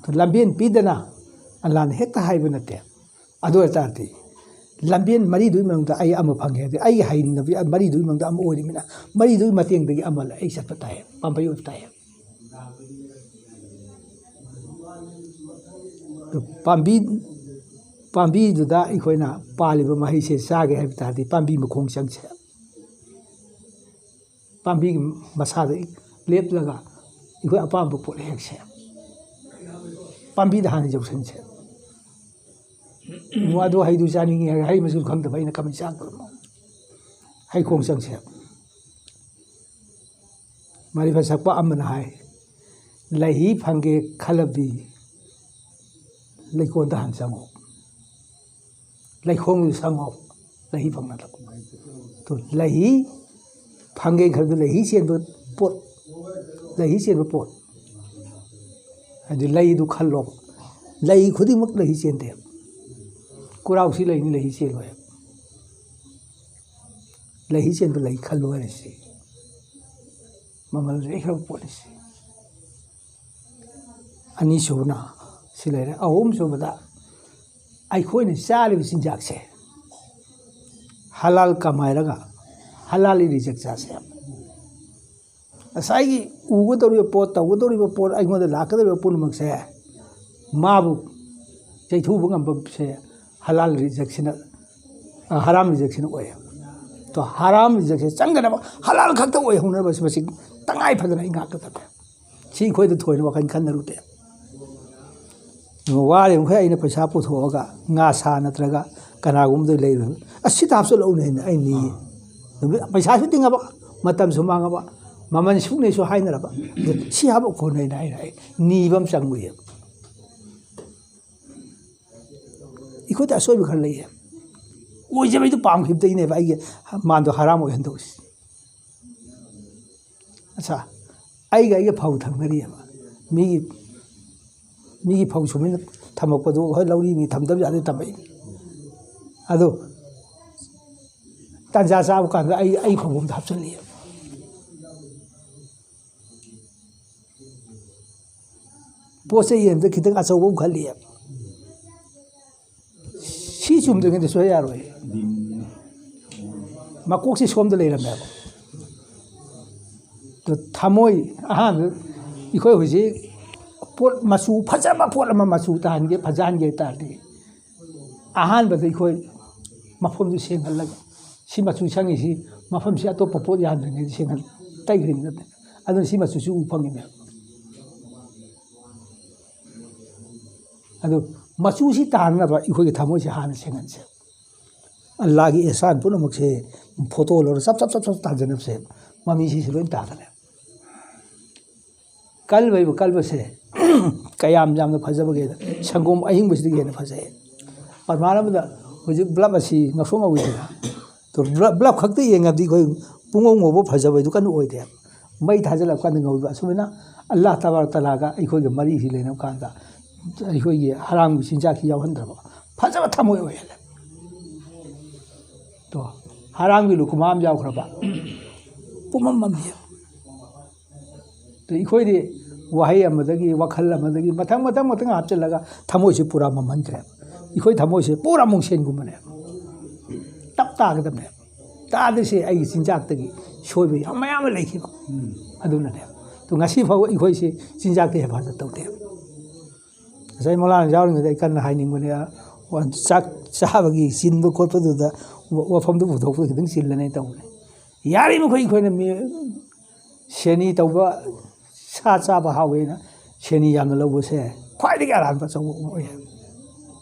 ꯑꯗꯨ ꯂꯝꯕꯦꯟ ꯄꯤꯗꯅ ꯑꯜꯂꯥꯅ ꯍꯦꯛꯇ ꯍꯥꯏꯕ ꯅꯠꯇꯦ꯫ ꯑꯗꯨ ꯑꯣꯏ ꯇꯥꯔꯗꯤ ꯂꯝꯕꯦꯟ ꯃꯔꯤꯗꯨꯒꯤ ꯃꯅꯨꯡꯗ ꯑꯩ ꯑꯃ ꯐꯪꯉꯦ ꯍꯥꯏꯗꯤ ꯑꯩꯒꯤ ꯍꯩꯅꯕꯤ ꯃꯔꯤꯗꯨꯒꯤ ꯃꯅꯨꯡꯗ ꯑꯃ ꯑꯣꯏꯔꯤꯃꯤꯅ ꯃꯔꯤꯗꯨꯒꯤ ꯃꯇꯦꯡꯗꯒꯤ ꯑꯃ ꯑꯩ ꯆꯠꯄ ꯇꯥꯏ, ꯄꯥꯝꯕꯩ ꯑꯣꯏꯕ ꯇꯥꯏ꯫ ꯑꯗꯨ ꯄꯥꯝꯕꯤ, ꯄꯥꯝꯕꯤꯗꯨꯗ ꯑꯩꯈꯣꯏꯅ ꯄꯥꯜꯂꯤꯕ ꯃꯍꯩꯁꯦ ꯆꯥꯒꯦ ꯍꯥꯏꯕ ꯇꯥꯔꯗꯤ ꯄꯥꯝꯕꯤ ꯃꯈꯣꯡ ꯆꯪꯁꯦ꯫ ꯄꯥꯝꯕꯤꯒꯤ ꯃꯁꯥꯗ ꯂꯦꯞꯂꯒ ꯑꯩꯈꯣꯏ ꯑꯄꯥꯝꯕ ꯄꯣꯠ ꯍꯦꯛꯁꯦ꯫ ꯄꯥꯝꯕꯤꯗ ꯍꯥꯟꯅ ꯌꯧꯁꯟꯁꯦ꯫ ꯏꯕꯨꯡꯉꯣ, ꯑꯗꯨ ꯍꯩꯗꯨ ꯆꯥꯅꯤꯡꯉꯤ ꯍꯥꯏꯔꯒ ꯍꯩ ꯃꯆꯨ ꯈꯪꯗꯕ ꯑꯩꯅ ꯀꯃꯥꯏꯅ ꯆꯥꯗꯣꯏꯅꯣ? ꯍꯩꯈꯣꯡ ꯆꯪꯁꯦ꯫ ꯃꯥꯔꯤꯐ ꯁꯛꯄ ꯑꯃꯅ ꯍꯥꯏ, "ꯂꯩꯍꯤ ꯐꯪꯒꯦ ꯈꯜꯂꯕꯗꯤ ꯂꯩꯀꯣꯜꯗ ꯍꯥꯟꯅ ꯆꯪꯉꯣ, ꯂꯩꯈꯣꯡꯗꯨ ꯆꯪꯉꯣ, ꯂꯩꯍꯤ ꯐꯪꯅꯕ"꯫ ꯇꯨ, ꯂꯩꯍꯤ ꯐꯪꯒꯦ ꯈꯜꯂꯕꯗꯤ ꯂꯩꯍꯤ ꯆꯦꯟꯕ ꯄꯣꯠ, ꯂꯩꯍꯤ ꯆꯦꯟꯕ ꯄꯣꯠ ꯍꯥꯏꯗꯤ ꯂꯩꯗꯨ ꯈꯜꯂꯣꯕ꯫ ꯂꯩ ꯈꯨꯗꯤꯡꯃꯛ ꯂꯩꯍꯤ ꯆꯦꯟꯗꯦ꯫ ꯀꯨꯔꯥꯎꯁꯤ ꯂꯩꯅꯤ, ꯂꯩꯍꯤ ꯆꯦꯜꯂꯣꯏ꯫ ꯂꯩꯍꯤ ꯆꯦꯟꯕ ꯂꯩ ꯈꯜꯂꯣ ꯍꯥꯏꯔꯤꯁꯤ ꯃꯃꯜ ꯂꯩꯈ꯭ꯔꯕ ꯄꯣꯠꯅꯤ ꯁꯤ꯫ ꯑꯅꯤꯁꯨꯕꯅ ꯁꯤ ꯂꯩꯔꯦ꯫ ꯑꯍꯨꯝꯁꯨꯕꯗ ꯑꯩꯈꯣꯏꯅ ꯆꯥꯔꯤꯕ ꯆꯤꯟꯖꯥꯛꯁꯦ ꯍꯂꯥꯜ ꯀꯃꯥꯏꯔꯒ ꯍꯂꯥꯜ ꯔꯤꯖꯤꯛ ꯆꯥꯁꯦ꯫ ꯉꯁꯥꯏꯒꯤ ꯎꯒꯗꯧꯔꯤꯕ ꯄꯣꯠ, ꯇꯧꯒꯗꯧꯔꯤꯕ ꯄꯣꯠ, ꯑꯩꯉꯣꯟꯗ ꯂꯥꯛꯀꯗꯧꯔꯤꯕ ꯄꯨꯝꯅꯃꯛꯁꯦ ꯃꯥꯕꯨ ꯆꯩꯊꯨꯕ ꯉꯝꯕꯁꯦ ꯍꯂꯥꯜ ꯔꯤꯖꯤꯛꯁꯤꯅ, ꯑ, ꯍꯔꯥꯝ ꯔꯤꯖꯤꯛꯁꯤꯅ ꯑꯣꯏꯌꯦ꯫ ꯇꯣ, ꯍꯔꯥꯝ ꯔꯤꯖꯤꯛꯁꯦ ꯆꯪꯗꯅꯕ ꯍꯂꯥꯜ ꯈꯛꯇ ꯑꯣꯏꯍꯧꯅꯕꯁꯤ ꯃꯁꯤ ꯇꯉꯥꯏ ꯐꯗꯅ ꯑꯩ ꯉꯥꯛꯀꯗꯕꯅꯦ꯫ ꯁꯤ ꯑꯩꯈꯣꯏꯗ ꯊꯣꯏꯅ ꯋꯥꯈꯜ ꯈꯟꯅꯔꯨꯗꯦ꯫ ꯋꯥꯔꯦ ꯃꯈꯩ ꯑꯩꯅ ꯄꯩꯁꯥ ꯄꯨꯊꯣꯛꯑꯒ ꯉꯥ ꯁꯥ ꯅꯠꯇ꯭ꯔꯒ ꯀꯅꯥꯒꯨꯝꯕꯗ ꯂꯩꯔꯨ꯫ "ꯑꯁ, ꯁꯤꯗ ꯍꯥꯞꯆꯤꯜꯂꯛꯎꯅꯦ" ꯍꯥꯏꯅ ꯑꯩ ꯅꯤꯌꯦ꯫ ꯅꯨꯃꯤꯠ, ꯄꯩꯁꯥꯁꯨ ꯇꯤꯡꯉꯕ, ꯃꯇꯝꯁꯨ ꯃꯥꯡꯉꯕ, ꯃꯃꯜ ꯁꯨꯛꯅꯦꯁꯨ ꯍꯥꯏꯅꯔꯕ꯫ ꯑꯗꯨ ꯁꯤ ꯍꯥꯞꯄ ꯀꯣꯟꯅꯩꯅ ꯍꯥꯏꯅ ꯑꯩ ꯅꯤꯕ ꯑꯃ ꯆꯪꯉꯨꯏꯌꯦꯕ꯫ ꯑꯩꯈꯣꯏꯗ ꯑꯁꯣꯏꯕ ꯈꯔ ꯂꯩꯌꯦ꯫ ꯑꯣꯏꯖꯕꯩꯗꯨ ꯄꯥꯝꯈꯤꯕꯗꯩꯅꯦꯕ ꯑꯩꯒꯤ ꯃꯥꯟꯗꯣ ꯍꯔꯥꯝ ꯑꯣꯏꯍꯟꯗꯧꯔꯤꯁꯤ꯫ ꯑꯠꯆꯥ, ꯑꯩꯒ ꯑꯩꯒ ꯐꯧ ꯊꯝꯅꯔꯤꯑꯕ꯫ ꯃꯤꯒꯤ, ꯃꯤꯒꯤ ꯐꯧ ꯁꯨꯃꯤꯅ ꯊꯝꯃꯛꯄꯗꯨ ꯍꯣꯏ ꯂꯧꯔꯤꯅꯤ, ꯊꯝꯗꯕ ꯌꯥꯗꯦ ꯊꯝꯃꯛꯏ꯫ ꯑꯗꯣ ꯇꯥꯟꯖꯥ ꯆꯥꯕ ꯀꯥꯟꯗ ꯑꯩ, ꯑꯩ ꯐꯧꯕꯣꯝꯗ ꯍꯥꯞꯆꯤꯜꯂꯤꯑꯕ꯫ ꯄꯣꯠ ꯆꯩ ꯌꯦꯟꯕꯗ ꯈꯤꯇꯪ ꯑꯆꯧꯕ ꯑꯃ ꯈꯜꯂꯤꯑꯕ꯫ ꯁꯤ ꯆꯨꯝꯗ꯭ꯔꯤꯉꯩꯗ ꯁꯣꯏ ꯌꯥꯔꯣꯏ꯫ ꯃꯀꯣꯛꯁꯤ ꯁꯣꯝꯗ ꯂꯩꯔꯝꯃꯦꯕ꯫ ꯑꯗꯣ ꯊꯃꯣꯏ ꯑꯍꯥꯟꯕ ꯑꯩꯈꯣꯏ ꯍꯧꯖꯤꯛ ꯄꯣꯠ ꯃꯆꯨ ꯐꯖꯕ ꯄꯣꯠ ꯑꯃ ꯃꯆꯨ ꯇꯥꯍꯟꯒꯦ, ꯐꯖꯍꯟꯒꯦ ꯍꯥꯏ ꯇꯥꯔꯗꯤ ꯑꯍꯥꯟꯕꯗ ꯑꯩꯈꯣꯏ ꯃꯐꯝꯗꯨ ꯁꯦꯡꯍꯜꯂꯒ ꯁꯤ ꯃꯆꯨ ꯁꯪꯉꯤꯁꯤ ꯃꯐꯝꯁꯤ ꯑꯇꯣꯞꯄ ꯄꯣꯠ ꯌꯥꯟꯗ꯭ꯔꯤꯉꯩꯗ ꯁꯦꯡꯍꯜ ꯇꯩꯈ꯭ꯔꯤꯕ ꯅꯠꯇꯦ꯫ ꯑꯗꯨꯅ ꯁꯤ ꯃꯆꯨꯁꯤ ꯎ ꯐꯪꯉꯤꯅꯦꯕ꯫ ꯑꯗꯨ ꯃꯆꯨꯁꯤ ꯇꯥꯍꯟꯅꯕ ꯑꯩꯈꯣꯏꯒꯤ ꯊꯃꯣꯏꯁꯤ ꯍꯥꯟꯅ ꯁꯦꯡꯍꯟꯁꯦ꯫ ꯑꯜꯂꯥꯒꯤ ꯑꯦꯍꯁꯥꯟ ꯄꯨꯝꯅꯃꯛꯁꯦ ꯐꯣꯇꯣ ꯂꯧꯔ ꯆꯞ ꯆꯞ ꯆꯞ ꯆꯞ ꯇꯥꯟꯖꯅꯕꯁꯦ ꯃꯃꯤꯁꯤꯁꯨ ꯂꯣꯏ ꯇꯥꯗꯅ꯫ ꯀꯜꯕ ꯍꯥꯏꯕ ꯀꯜꯕꯁꯦ ꯀꯌꯥꯝ ꯌꯥꯝꯅ ꯐꯖꯕꯒꯦꯗ ꯁꯪꯒꯣꯝ ꯑꯍꯤꯡꯕꯁꯤꯗꯒꯤ ꯍꯦꯟꯅ ꯐꯖꯩ꯫ ꯄ꯭ꯔꯃꯥꯟ ꯑꯃꯗ ꯍꯧꯖꯤꯛ ꯕ꯭ꯂꯞ ꯑꯁꯤ ꯉꯧꯁꯣꯛ ꯉꯧꯏꯗꯅ꯫ ꯑꯗꯣ ꯕ꯭ꯂꯞ, ꯕ꯭ꯂꯞ ꯈꯛꯇ ꯌꯦꯡꯉꯕꯗꯤ ꯑꯩꯈꯣꯏ ꯄꯨꯡꯉꯧ ꯉꯧꯕ ꯐꯖꯕ ꯍꯥꯏꯗꯨ ꯀꯟꯅ ꯑꯣꯏꯗꯦ꯫ ꯃꯩ ꯊꯥꯖꯤꯜꯂꯛꯄ ꯀꯥꯟꯗ ꯉꯧꯕ꯫ ꯑꯁꯨꯃꯥꯏꯅ ꯑꯜꯂꯥꯍ ꯇꯕꯥꯔꯛ ꯇꯥꯂꯥꯒ ꯑꯩꯈꯣꯏꯒ ꯃꯔꯤꯁꯤ ꯂꯩꯅꯕ ꯀꯥꯟꯗ ꯑꯩꯈꯣꯏꯒꯤ ꯍꯔꯥꯝꯒꯤ ꯆꯤꯟꯖꯥꯛꯁꯤ ꯌꯥꯎꯍꯟꯗ꯭ꯔꯕ ꯐꯖꯕ ꯊꯃꯣꯏ ꯑꯣꯏꯍꯜꯂꯦ꯫ ꯇꯣ, ꯍꯔꯥꯝꯒꯤ ꯂꯨꯀꯨꯃꯥ ꯑꯃ ꯌꯥꯎꯈ꯭ꯔꯕ ꯄꯨꯝꯃꯝ ꯃꯝꯃꯤ꯫ ꯑꯗꯨ ꯑꯩꯈꯣꯏꯗꯤ ꯋꯥꯍꯩ ꯑꯃꯗꯒꯤ, ꯋꯥꯈꯜ ꯑꯃꯗꯒꯤ ꯃꯊꯪ ꯃꯊꯪ ꯃꯊꯪ ꯍꯥꯞꯆꯤꯜꯂꯒ ꯊꯃꯣꯏꯁꯤ ꯄꯨꯔꯥ ꯃꯝꯍꯟꯈ꯭ꯔꯦꯕ꯫ ꯑꯩꯈꯣꯏ ꯊꯃꯣꯏꯁꯦ ꯄꯨꯔꯥ ꯃꯨꯡꯁꯦꯟꯒꯨꯝꯕꯅꯦꯕ꯫ ꯇꯞ ꯇꯥꯒꯗꯕꯅꯦꯕ꯫ ꯇꯥꯗ꯭ꯔꯤꯁꯦ ꯑꯩꯒꯤ ꯆꯤꯟꯖꯥꯛꯇꯒꯤ ꯁꯣꯏꯕ ꯌꯥꯝ ꯃꯌꯥꯝ ꯑꯃ ꯂꯩꯈꯤꯕ꯫ ꯑꯗꯨꯅꯅꯦꯕ꯫ ꯑꯗꯣ ꯉꯁꯤ ꯐꯥꯎꯕ ꯑꯩꯈꯣꯏꯁꯤ ꯆꯤꯟꯖꯥꯛꯇ ꯍꯦꯐꯥꯖꯠ ꯇꯧꯗꯦꯕ꯫ ꯉꯁꯥꯏ ꯃꯧꯂꯥꯅ ꯌꯥꯎꯔꯤꯉꯩꯗ ꯑꯩ ꯀꯟꯅ ꯍꯥꯏꯅꯤꯡꯕꯅꯦ, ꯆꯥꯛ ꯆꯥꯕꯒꯤ ꯆꯤꯟꯕ ꯈꯣꯠꯄꯗꯨꯗ ꯋꯥꯐꯝꯗꯨ ꯄꯨꯊꯣꯛꯄꯗ ꯈꯤꯇꯪ ꯆꯤꯜꯂꯅꯦ ꯇꯧꯕꯅꯦ꯫ ꯌꯥꯔꯤꯃꯈꯩ ꯑꯩꯈꯣꯏꯅ ꯃꯤ ꯁꯦꯅꯤ ꯇꯧꯕ, ꯁꯥ ꯆꯥꯕ ꯍꯥꯎꯋꯦꯅ ꯁꯦꯅꯤ ꯌꯥꯝꯅ ꯂꯧꯕꯁꯦ ꯈ꯭ꯋꯥꯏꯗꯒꯤ ꯑꯔꯥꯟꯕ ꯑꯆꯧꯕ ꯑꯃ ꯑꯣꯏ꯫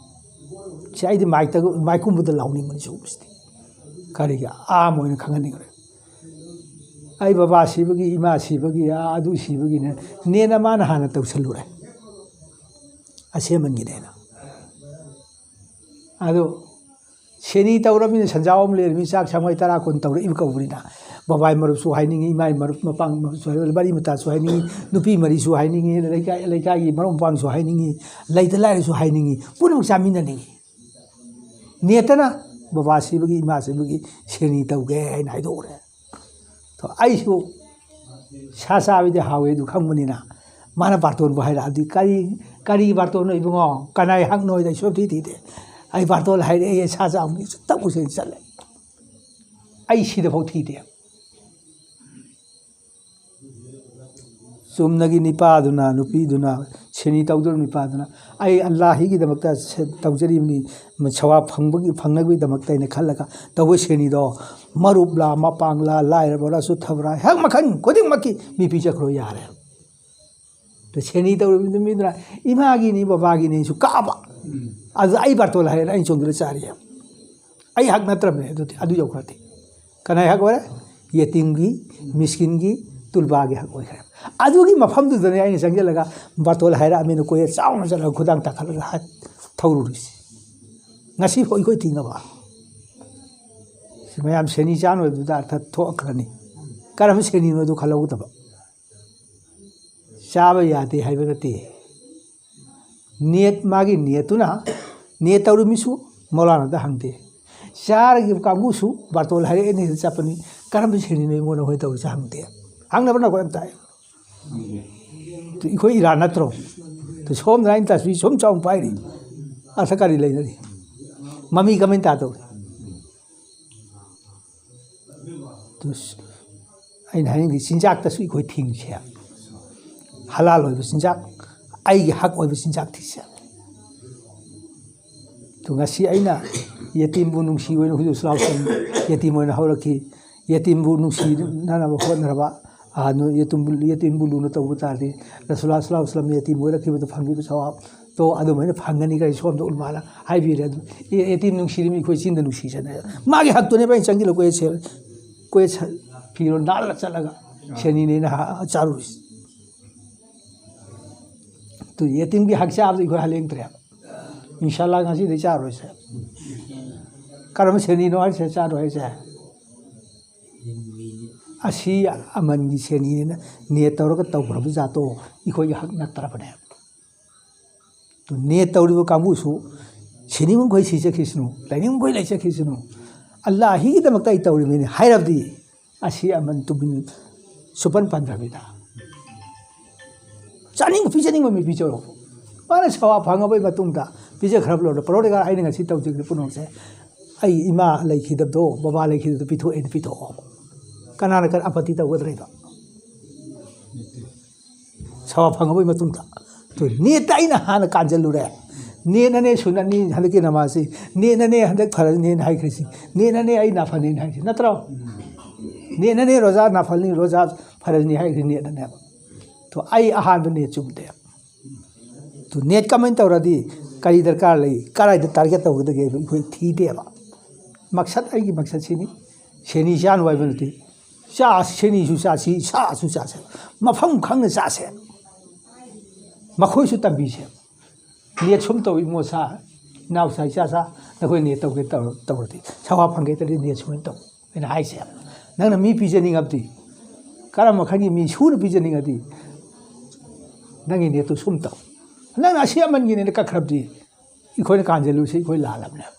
ꯁꯤ ꯑꯩꯗꯤ ꯃꯥꯏꯛꯇ, ꯃꯥꯏꯛꯀꯨꯝꯕꯗ ꯂꯥꯎꯅꯤꯡꯕꯅꯤ ꯁꯤꯒꯨꯝꯕꯁꯤꯗꯤ꯫ ꯀꯔꯤꯒꯤ? ꯑꯥꯝ ꯑꯣꯏꯅ ꯈꯪꯍꯟꯅꯤꯡꯈ꯭ꯔꯦ꯫ ꯑꯩ ꯕꯕꯥ ꯁꯤꯕꯒꯤ, ꯏꯃꯥ ꯁꯤꯕꯒꯤ, ꯑꯥ, ꯑꯗꯨ ꯁꯤꯕꯒꯤꯅꯦ, ꯅꯦꯅ ꯃꯥꯅ ꯍꯥꯟꯅ ꯇꯧꯁꯜꯂꯨꯔꯦ, ꯑꯁꯦꯝꯃꯟꯒꯤꯅꯦꯅ꯫ ꯑꯗꯣ ꯁꯦꯅꯤ ꯇꯧꯔꯕꯅꯤꯅ, ꯁꯟꯖꯥꯎ ꯑꯃ ꯂꯩꯔꯕꯅꯤꯅ, ꯆꯥꯛ ꯁꯪꯉꯩ ꯇꯔꯥ ꯀꯨꯟ ꯇꯧꯔꯛꯏꯕ ꯀꯧꯕꯅꯤꯅ, ꯕꯕꯥꯏ ꯃꯔꯨꯞꯁꯨ ꯍꯥꯏꯅꯤꯡꯉꯤ, ꯏꯃꯥꯏ ꯃꯔꯨꯞ ꯃꯄꯥꯡ ꯃꯔꯨꯞꯁꯨ ꯍꯥꯏꯅꯤꯡꯉꯤ, ꯃꯔꯤ ꯃꯇꯥꯁꯨ ꯍꯥꯏꯅꯤꯡꯉꯤ, ꯅꯨꯄꯤ ꯃꯔꯤꯁꯨ ꯍꯥꯏꯅꯤꯡꯉꯤ, ꯂꯩꯀꯥꯏ, ꯂꯩꯀꯥꯏꯒꯤ ꯃꯔꯨꯞ ꯃꯄꯥꯡꯁꯨ ꯍꯥꯏꯅꯤꯡꯉꯤ, ꯂꯩꯇ ꯂꯥꯏꯔꯁꯨ ꯍꯥꯏꯅꯤꯡꯉꯤ, ꯄꯨꯝꯅꯃꯛ ꯆꯥꯃꯤꯟꯅꯅꯤꯡꯉꯤ꯫ ꯅꯦꯇꯅ ꯕꯕꯥ ꯁꯤꯕꯒꯤ, ꯏꯃꯥ ꯁꯤꯕꯒꯤ ꯁꯦꯅꯤ ꯇꯧꯒꯦ ꯍꯥꯏꯅ ꯍꯥꯏꯗꯣꯛꯎꯔꯦ꯫ ꯊꯣ-, ꯑꯩꯁꯨ ꯁꯥ ꯆꯥꯕꯗꯤ ꯍꯥꯎꯋꯦ ꯑꯗꯨ ꯈꯪꯕꯅꯤꯅ, ꯃꯥꯅ ꯕꯥꯔꯇꯣꯟꯕꯨ ꯍꯥꯏꯔꯛꯑꯗꯤ, "ꯀꯔꯤ, ꯀꯔꯤ ꯕꯥꯔꯇꯣꯟꯅꯣ ꯏꯕꯨꯡꯉꯣ? ꯀꯅꯥꯏ ꯍꯛꯅꯣ?" ꯍꯥꯏꯗ ꯑꯩ ꯁꯨꯡꯊꯤ ꯊꯤꯗꯦ꯫ "ꯑꯩ ꯕꯥꯔꯇꯣꯟ ꯍꯥꯏꯔꯛꯑꯦ, ꯁꯥ ꯆꯥꯕꯅꯤ" ꯇꯛ ꯎꯁꯦ ꯆꯠꯂꯦ꯫ ꯑꯩ ꯁꯤꯗꯐꯥꯎ ꯊꯤꯗꯦ꯫ ꯆꯨꯝꯅꯒꯤ ꯅꯤꯄꯥꯗꯨꯅ, ꯅꯨꯄꯤꯗꯨꯅ ꯁꯦꯅꯤ ꯇꯧꯗꯧꯔꯤꯕ ꯅꯤꯄꯥꯗꯨꯅ, "ꯑꯩ ꯑꯜꯂꯥꯍꯤꯒꯤꯗꯃꯛꯇ ꯁꯦ-, ꯇꯧꯖꯔꯤꯕꯅꯤ, ꯁꯋꯥꯕ ꯐꯪꯕꯒꯤ, ꯐꯪꯅꯕꯒꯤꯗꯃꯛꯇ" ꯍꯥꯏꯅ ꯈꯜꯂꯒ ꯇꯧꯕ ꯁꯦꯅꯤꯗꯣ, ꯃꯔꯨꯞꯂꯥ, ꯃꯄꯥꯡꯂꯥ, ꯂꯥꯏꯔꯕ꯭ꯔꯥ, ꯆꯨꯊꯕ꯭ꯔꯥ, ꯍꯦꯛ ꯃꯈꯜ ꯈꯨꯗꯤꯡꯃꯛꯀꯤ ꯃꯤ ꯄꯤꯖꯈ꯭ꯔꯣ ꯌꯥꯔꯦ꯫ ꯑꯗ ꯁꯦꯅꯤ ꯇꯧꯔꯤꯕ ꯃꯤꯗꯨꯅ ꯏꯃꯥꯒꯤꯅꯤ, ꯕꯕꯥꯒꯤꯅꯤꯁꯨ ꯀꯥꯕ꯫ ꯑꯗꯨꯗ ꯑꯩ ꯕꯥꯔꯇꯣꯟ ꯍꯥꯏꯔꯦꯅ ꯑꯩꯅ ꯆꯣꯡꯗꯨꯅ ꯆꯥꯔꯤ꯫ ꯑꯩ ꯍꯛ ꯅꯠꯇ꯭ꯔꯕꯅꯦ ꯑꯗꯨꯗꯤ, ꯑꯗꯨ ꯌꯧꯈ꯭ꯔꯗꯤ꯫ ꯀꯅꯥꯏ ꯍꯛ ꯑꯣꯏꯔꯦ? ꯌꯦꯇꯤꯝꯒꯤ, ꯃꯤꯁꯀꯤꯟꯒꯤ, ꯇꯨꯜꯕꯥꯒꯤ ꯍꯛ ꯑꯣꯏꯈ꯭ꯔꯦ꯫ ꯑꯗꯨꯒꯤ ꯃꯐꯝꯗꯨꯗꯅꯦ ꯑꯩꯅ ꯆꯪꯁꯤꯜꯂꯒ ꯕꯥꯔꯇꯣꯟ ꯍꯥꯏꯔꯛꯑꯃꯤꯅ ꯀꯣꯏꯌꯦ ꯆꯥꯎꯅ ꯆꯠꯂꯒ ꯈꯨꯗꯥꯡ ꯇꯥꯈꯠꯂꯒ ꯍꯥ-, ꯊꯧꯔꯨꯔꯤꯁꯤ꯫ ꯉꯁꯤ ꯐꯥꯎ ꯑꯩꯈꯣꯏ ꯊꯤꯡꯉꯕ꯫ ꯁꯤ ꯃꯌꯥꯝ ꯁꯦꯅꯤ ꯆꯥꯅ ꯑꯣꯏꯕꯗꯨꯗ ꯑꯥꯔꯊ ꯊꯣꯛꯈ꯭ꯔꯅꯤ꯫ ꯀꯔꯝꯕ ꯁꯦꯅꯤꯅꯣ ꯑꯗꯨ ꯈꯜꯍꯧꯒꯗꯕ꯫ ꯆꯥꯕ ꯌꯥꯗꯦ ꯍꯥꯏꯕ ꯅꯠꯇꯦ꯫ ꯅꯦꯠ, ꯃꯥꯒꯤ ꯅꯦꯠꯇꯨꯅ, ꯅꯦꯠ ꯇꯧꯔꯤꯃꯤꯁꯨ ꯃꯧꯂꯥꯅꯥꯗ ꯍꯪꯗꯦ꯫ ꯆꯥꯔꯒꯤ ꯀꯥꯡꯕꯨꯁꯨ ꯕꯥꯔꯇꯣꯜ ꯍꯥꯏꯔꯛꯑꯦꯅꯦ ꯁꯤꯗ ꯆꯠꯄꯅꯤ꯫ ꯀꯔꯝꯕ ꯁꯦꯅꯤꯅꯣ ꯑꯩꯉꯣꯟꯗ ꯑꯩꯈꯣꯏ ꯇꯧꯔꯤꯁꯦ ꯍꯪꯗꯦ꯫ ꯍꯪꯅꯕ ꯅꯈꯣꯏ ꯑꯝꯇ ꯍꯥꯏꯌꯨ꯫ ꯑꯩꯈꯣꯏ ꯏꯔꯥꯟ ꯅꯠꯇ꯭ꯔꯣ? ꯑꯗꯨ ꯁꯣꯝꯗꯅ ꯑꯩꯅ ꯇꯁꯕꯤ ꯁꯨꯝ ꯆꯥꯎꯅ ꯄꯥꯏꯔꯤ꯫ ꯑꯁ ꯀꯔꯤ ꯂꯩꯅꯔꯤ? ꯃꯃꯤ ꯀꯃꯥꯏꯅ ꯇꯥꯗꯧꯔꯤ? ꯑꯗꯨ ꯁ-, ꯑꯩꯅ ꯍꯥꯏꯅꯤꯡꯉꯤ ꯆꯤꯟꯖꯥꯛꯇꯁꯨ ꯑꯩꯈꯣꯏ ꯊꯤꯡꯁꯦ꯫ ꯍꯂꯥꯜ ꯑꯣꯏꯕ ꯆꯤꯟꯖꯥꯛ, ꯑꯩꯒꯤ ꯍꯛ ꯑꯣꯏꯕ ꯆꯤꯟꯖꯥꯛ ꯊꯤꯁꯦ꯫ ꯑꯗꯨ ꯉꯁꯤ ꯑꯩꯅ ꯌꯦꯇꯤꯝꯕꯨ ꯅꯨꯡꯁꯤ ꯑꯣꯏꯅ ꯍꯨꯖꯨꯔ ꯁꯂꯥꯍꯨ ꯑꯂꯩꯍꯤ ꯋꯥꯁꯂꯝ ꯌꯦꯇꯤꯝ ꯑꯣꯏꯅ ꯍꯧꯔꯛꯈꯤ꯫ ꯌꯦꯇꯤꯝꯕꯨ ꯅꯨꯡꯁꯤꯅꯅꯕ ꯍꯣꯠꯅꯔꯕ, ꯑꯥ, ꯅꯨ-, ꯌꯦꯇꯤꯝꯕꯨ, ꯌꯦꯇꯤꯝꯕꯨ ꯂꯨꯅ ꯇꯧꯕ ꯇꯥꯔꯗꯤ, ꯔꯁꯨꯂꯥ ꯁꯂꯥꯍꯨ ꯑꯂꯩꯍꯤ ꯋꯥꯁꯂꯝ ꯌꯦꯇꯤꯝ ꯑꯣꯏꯔꯛꯈꯤꯕꯗ ꯐꯪꯈꯤꯕ ꯁꯋꯥꯕꯇꯣ ꯑꯗꯨꯃꯥꯏꯅ ꯐꯪꯒꯅꯤ ꯀꯥꯏꯅ ꯁꯣꯝꯗ ꯎꯂꯃꯥꯅ ꯍꯥꯏꯕꯤꯔꯦ꯫ ꯑꯗꯨ ꯌꯦ-, ꯌꯦꯇꯤꯝ ꯅꯨꯡꯁꯤꯔꯤꯃꯤ ꯑꯩꯈꯣꯏ ꯆꯤꯟꯗ ꯅꯨꯡꯁꯤꯖꯅ꯫ ꯃꯥꯒꯤ ꯍꯛꯇꯨꯅꯦꯕ ꯑꯩꯅ ꯆꯪꯁꯤꯜꯂ ꯀꯣꯏ ꯁꯦ-, ꯀꯣꯏ ꯁ-, ꯐꯤꯔꯣꯜ ꯅꯥꯜꯂ ꯆꯠꯂꯒ ꯁꯦꯅꯤꯅꯦꯅ ꯍꯥ-, ꯆꯥꯔꯨꯔꯤꯁꯤ꯫ ꯑꯗꯨ ꯌꯦꯇꯤꯝꯒꯤ ꯍꯛ ꯆꯥꯕꯗ ꯑꯩꯈꯣꯏ ꯍꯜꯂꯦꯡꯗ꯭ꯔꯦꯕ꯫ ꯏꯟꯁꯥꯜꯂꯥ ꯉꯁꯤꯗꯩ ꯆꯥꯔꯣꯏꯁꯦ꯫ ꯀꯔꯝꯕ ꯁꯦꯅꯤꯅꯣ ꯍꯥꯏꯁꯦ ꯆꯥꯔꯣꯏ ꯍꯥꯏꯁꯦ? ꯑꯁꯤ ꯑꯃꯟꯒꯤ ꯁꯦꯅꯤꯅ ꯅꯦꯠ ꯇꯧꯔꯒ ꯇꯧꯈ꯭ꯔꯕ ꯖꯥꯠꯇꯣ ꯑꯩꯈꯣꯏꯒꯤ ꯍꯛ ꯅꯠꯇ꯭ꯔꯕꯅꯦ꯫ ꯑꯗꯨ ꯅꯦꯠ ꯇꯧꯔꯤꯕ ꯀꯥꯡꯕꯨꯁꯨ ꯁꯤꯅꯤꯡꯕ ꯃꯈꯩ ꯁꯤ ꯆꯠꯈꯤꯁꯅꯨ, ꯂꯩꯅꯤꯡꯕ ꯃꯈꯩ ꯂꯩ ꯆꯠꯈꯤꯁꯅꯨ, ꯑꯜꯂꯥꯍꯤꯒꯤꯗꯃꯛꯇ ꯑꯩ ꯇꯧꯔꯤꯕꯅꯤ ꯍꯥꯏꯔꯕꯗꯤ ꯑꯁꯤ ꯑꯃꯟ ꯇꯨꯃꯤꯟ ꯁꯨꯄꯟ ꯄꯟꯗ꯭ꯔꯕꯤꯗ ꯆꯥꯅꯤꯡ ꯄꯤꯖꯅꯤꯡꯕ ꯃꯤ ꯄꯤꯖꯔꯣ꯫ ꯃꯥꯅ ꯁꯋꯥ ꯐꯪꯉꯕꯩ ꯃꯇꯨꯡꯗ ꯄꯤꯖꯈ꯭ꯔꯕ ꯂꯣꯏꯔꯦ꯫ ꯄꯔꯣꯗꯤꯒꯥꯜ ꯑꯩꯅ ꯉꯁꯤ ꯇꯧꯖꯈꯤꯕ ꯄꯨꯝꯅꯃꯛꯁꯦ ꯑꯩ ꯏꯃꯥ ꯂꯩꯈꯤꯗꯕꯗꯣ, ꯕꯕꯥ ꯂꯩꯈꯤꯗꯕꯗꯣ ꯄꯤꯊꯣꯛꯑꯦꯅ ꯄꯤꯊꯣꯛꯑꯣ꯫ ꯀꯅꯥꯅ ꯀꯔꯤ ꯑꯄꯠꯇꯤ ꯇꯧꯒꯗ꯭ꯔꯤꯕ? ꯁꯋꯥ ꯐꯪꯉꯕꯩ ꯃꯇꯨꯡꯗ꯫ ꯑꯗꯨ ꯅꯦꯠꯇ ꯑꯩꯅ ꯍꯥꯟꯅ ꯀꯥꯟꯁꯤꯜꯂꯨꯔꯦ꯫ ꯅꯦꯠꯅꯅꯦ ꯁꯨꯅꯅꯤ ꯍꯟꯗꯛꯀꯤ ꯅꯃꯥꯖꯁꯤ, ꯅꯦꯠꯅꯅꯦ ꯍꯟꯗꯛ ꯐꯔꯅꯤꯅ ꯍꯥꯏꯈ꯭ꯔꯤꯁꯤ, ꯅꯦꯠꯅꯅꯦ ꯑꯩ ꯅꯥꯐꯅꯤꯅ ꯍꯥꯏꯔꯤꯁꯤ ꯅꯠꯇ꯭ꯔꯣ? ꯅꯦꯠꯅꯅꯦ ꯔꯣꯖꯥ ꯅꯥꯐꯜꯅꯤ, ꯔꯣꯖꯥ ꯐꯔꯅꯤ ꯍꯥꯏꯈ꯭ꯔꯤ ꯅꯦꯠꯅꯅꯦꯕ꯫ ꯑꯗꯣ ꯑꯩ ꯑꯍꯥꯟꯕ ꯅꯦꯠ ꯆꯨꯝꯗꯦ꯫ ꯑꯗꯨ ꯅꯦꯠ ꯀꯃꯥꯏꯅ ꯇꯧꯔꯗꯤ ꯀꯔꯤ ꯗꯔꯀꯥꯔ ꯂꯩ, ꯀꯗꯥꯏꯗ ꯇꯥꯔꯒꯦꯠ ꯇꯧꯒꯗꯒꯦ ꯍꯥꯏꯕ ꯑꯩꯈꯣꯏ ꯊꯤꯗꯦꯕ꯫ ꯃꯛꯁꯠ, ꯑꯩꯒꯤ ꯃꯛꯁꯠꯁꯤꯅꯤ꯫ ꯁꯦꯅꯤ ꯆꯥꯅꯨ ꯍꯥꯏꯕ ꯅꯠꯇꯦ꯫ ꯆꯥ, ꯁꯦꯅꯤꯁꯨ ꯆꯥꯁꯤ, ꯁꯥꯁꯨ ꯆꯥꯁꯦ, ꯃꯐꯝ ꯈꯪꯅ ꯆꯥꯁꯦ꯫ ꯃꯈꯣꯏꯁꯨ ꯇꯝꯕꯤꯁꯦ꯫ ꯅꯦꯠ ꯁꯨꯝ ꯇꯧ ꯏꯃꯣ ꯁꯥ, ꯏꯅꯥꯎ ꯁꯥ, ꯏꯆꯥ ꯁꯥ, ꯅꯈꯣꯏ ꯅꯦꯠ ꯇꯧꯒꯦ ꯇꯧꯔ-, ꯇꯧꯔꯗꯤ ꯁꯋꯥ ꯐꯪꯒꯦ ꯇꯧꯔꯗꯤ ꯅꯦꯠ ꯁꯨꯃꯥꯏꯅ ꯇꯧ꯫ ꯑꯩꯅ ꯍꯥꯏꯁꯦ, ꯅꯪꯅ ꯃꯤ ꯄꯤꯖꯅꯤꯡꯉꯕꯗꯤ, ꯀꯔꯝꯕ ꯃꯈꯜꯒꯤ ꯃꯤ ꯁꯨꯅ ꯄꯤꯖꯅꯤꯡꯉꯗꯤ ꯅꯪꯒꯤ ꯅꯦꯠꯇꯨ ꯁꯨꯝ ꯇꯧ꯫ ꯅꯪꯅ ꯑꯁꯤ ꯑꯃꯟꯒꯤꯅꯦꯅ ꯀꯛꯈ꯭ꯔꯕꯗꯤ ꯑꯩꯈꯣꯏꯅ ꯀꯥꯟꯁꯤꯜꯂꯨꯁꯤ, ꯑꯩꯈꯣꯏ ꯂꯥꯜꯂꯕꯅꯦꯕ꯫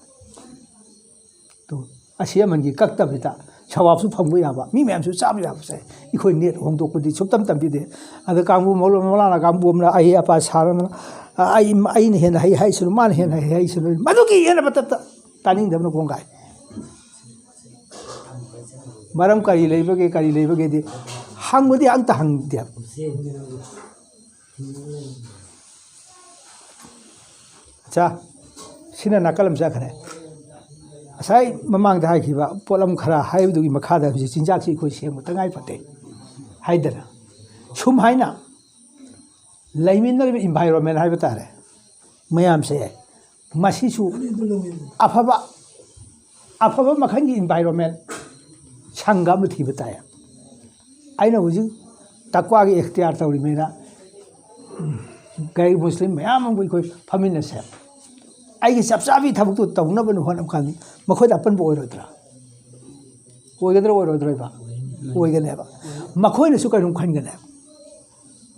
ꯑꯗꯨ ꯑꯁꯤ ꯑꯃꯟꯒꯤ ꯀꯛꯇꯕꯤꯗ ꯁꯋꯥꯕꯁꯨ ꯐꯪꯕ ꯌꯥꯕ, ꯃꯤ ꯃꯌꯥꯝꯁꯨ ꯆꯥꯕ ꯌꯥꯕꯁꯦ ꯑꯩꯈꯣꯏ ꯅꯦꯠ ꯍꯣꯡꯗꯣꯛꯄꯗꯤ ꯁꯨꯞꯇꯝ ꯇꯝꯕꯤꯗꯦ꯫ ꯑꯗ ꯀꯥꯡꯕꯨ ꯃꯧꯂ-, ꯃꯧꯂꯥꯅꯥ ꯀꯥꯡꯕꯨ ꯑꯃꯅ ꯑꯍꯩ ꯑꯄꯥ ꯁꯥꯔꯅ, ꯑꯩ, ꯑꯩꯅ ꯍꯦꯟꯅ ꯍꯩ ꯍꯥꯏꯁꯅꯨ, ꯃꯥꯅ ꯍꯦꯟꯅ ꯍꯩ ꯍꯥꯏꯁꯅꯨ, ꯃꯗꯨꯒꯤ ꯌꯦꯟꯅꯕ ꯇꯠꯇ ꯇꯥꯅꯤꯡꯗꯕꯅ ꯀꯣꯡꯒꯥꯏ꯫ ꯃꯔꯝ ꯀꯔꯤ ꯂꯩꯕꯒꯦ, ꯀꯔꯤ ꯂꯩꯕꯒꯦꯗꯤ ꯍꯪꯕꯗꯤ ꯑꯝꯇ ꯍꯪꯗꯦ꯫ ꯑꯠꯆꯥ, ꯁꯤꯅ ꯅꯥꯀꯜ ꯑꯃ ꯆꯠꯈ꯭ꯔꯦ꯫ ꯉꯁꯥꯏ ꯃꯃꯥꯡꯗ ꯍꯥꯏꯈꯤꯕ ꯄꯣꯠꯂꯝ ꯈꯔ ꯍꯥꯏꯕꯗꯨꯒꯤ ꯃꯈꯥꯗ ꯍꯧꯖꯤꯛ ꯆꯤꯟꯖꯥꯛꯁꯤ ꯑꯩꯈꯣꯏ ꯁꯦꯝꯕ ꯇꯉꯥꯏ ꯐꯗꯦ ꯍꯥꯏꯗꯅ, ꯁꯨꯝ ꯍꯥꯏꯅ ꯂꯩꯃꯤꯟꯅꯔꯤꯕ environment ꯍꯥꯏꯕ ꯇꯥꯔꯦ, ꯃꯌꯥꯝꯁꯦ, ꯃꯁꯤꯁꯨ ꯑꯐꯕ, ꯑꯐꯕ ꯃꯈꯜꯒꯤ environment, ꯁꯪꯒ ꯑꯃ ꯊꯤꯕ ꯇꯥꯏ꯫ ꯑꯩꯅ ꯍꯧꯖꯤꯛ ꯇꯛꯋꯥꯒꯤ ꯏꯈꯇꯤꯌꯥꯔ ꯇꯧꯔꯤꯉꯩꯗ ꯒꯩꯔ ꯃꯨꯁꯂꯤꯝ ꯃꯌꯥꯝ ꯑꯃꯕꯨ ꯑꯩꯈꯣꯏ ꯐꯝꯃꯤꯟꯅꯁꯦ꯫ ꯑꯩꯒꯤ ꯆꯞ ꯆꯥꯕꯤ ꯊꯕꯛꯇꯨ ꯇꯧꯅꯕꯅ ꯍꯣꯠꯅꯕ ꯀꯥꯟꯗ ꯃꯈꯣꯏꯗ ꯑꯄꯟꯕ ꯑꯣꯏꯔꯣꯏꯗ꯭ꯔꯥ? ꯑꯣꯏꯒꯗ꯭ꯔꯥ ꯑꯣꯏꯔꯣꯏꯗ꯭ꯔꯣꯏꯕ? ꯑꯣꯏꯒꯅꯦꯕ꯫ ꯃꯈꯣꯏꯅꯁꯨ ꯀꯩꯅꯣꯝ ꯈꯟꯒꯅꯦꯕ꯫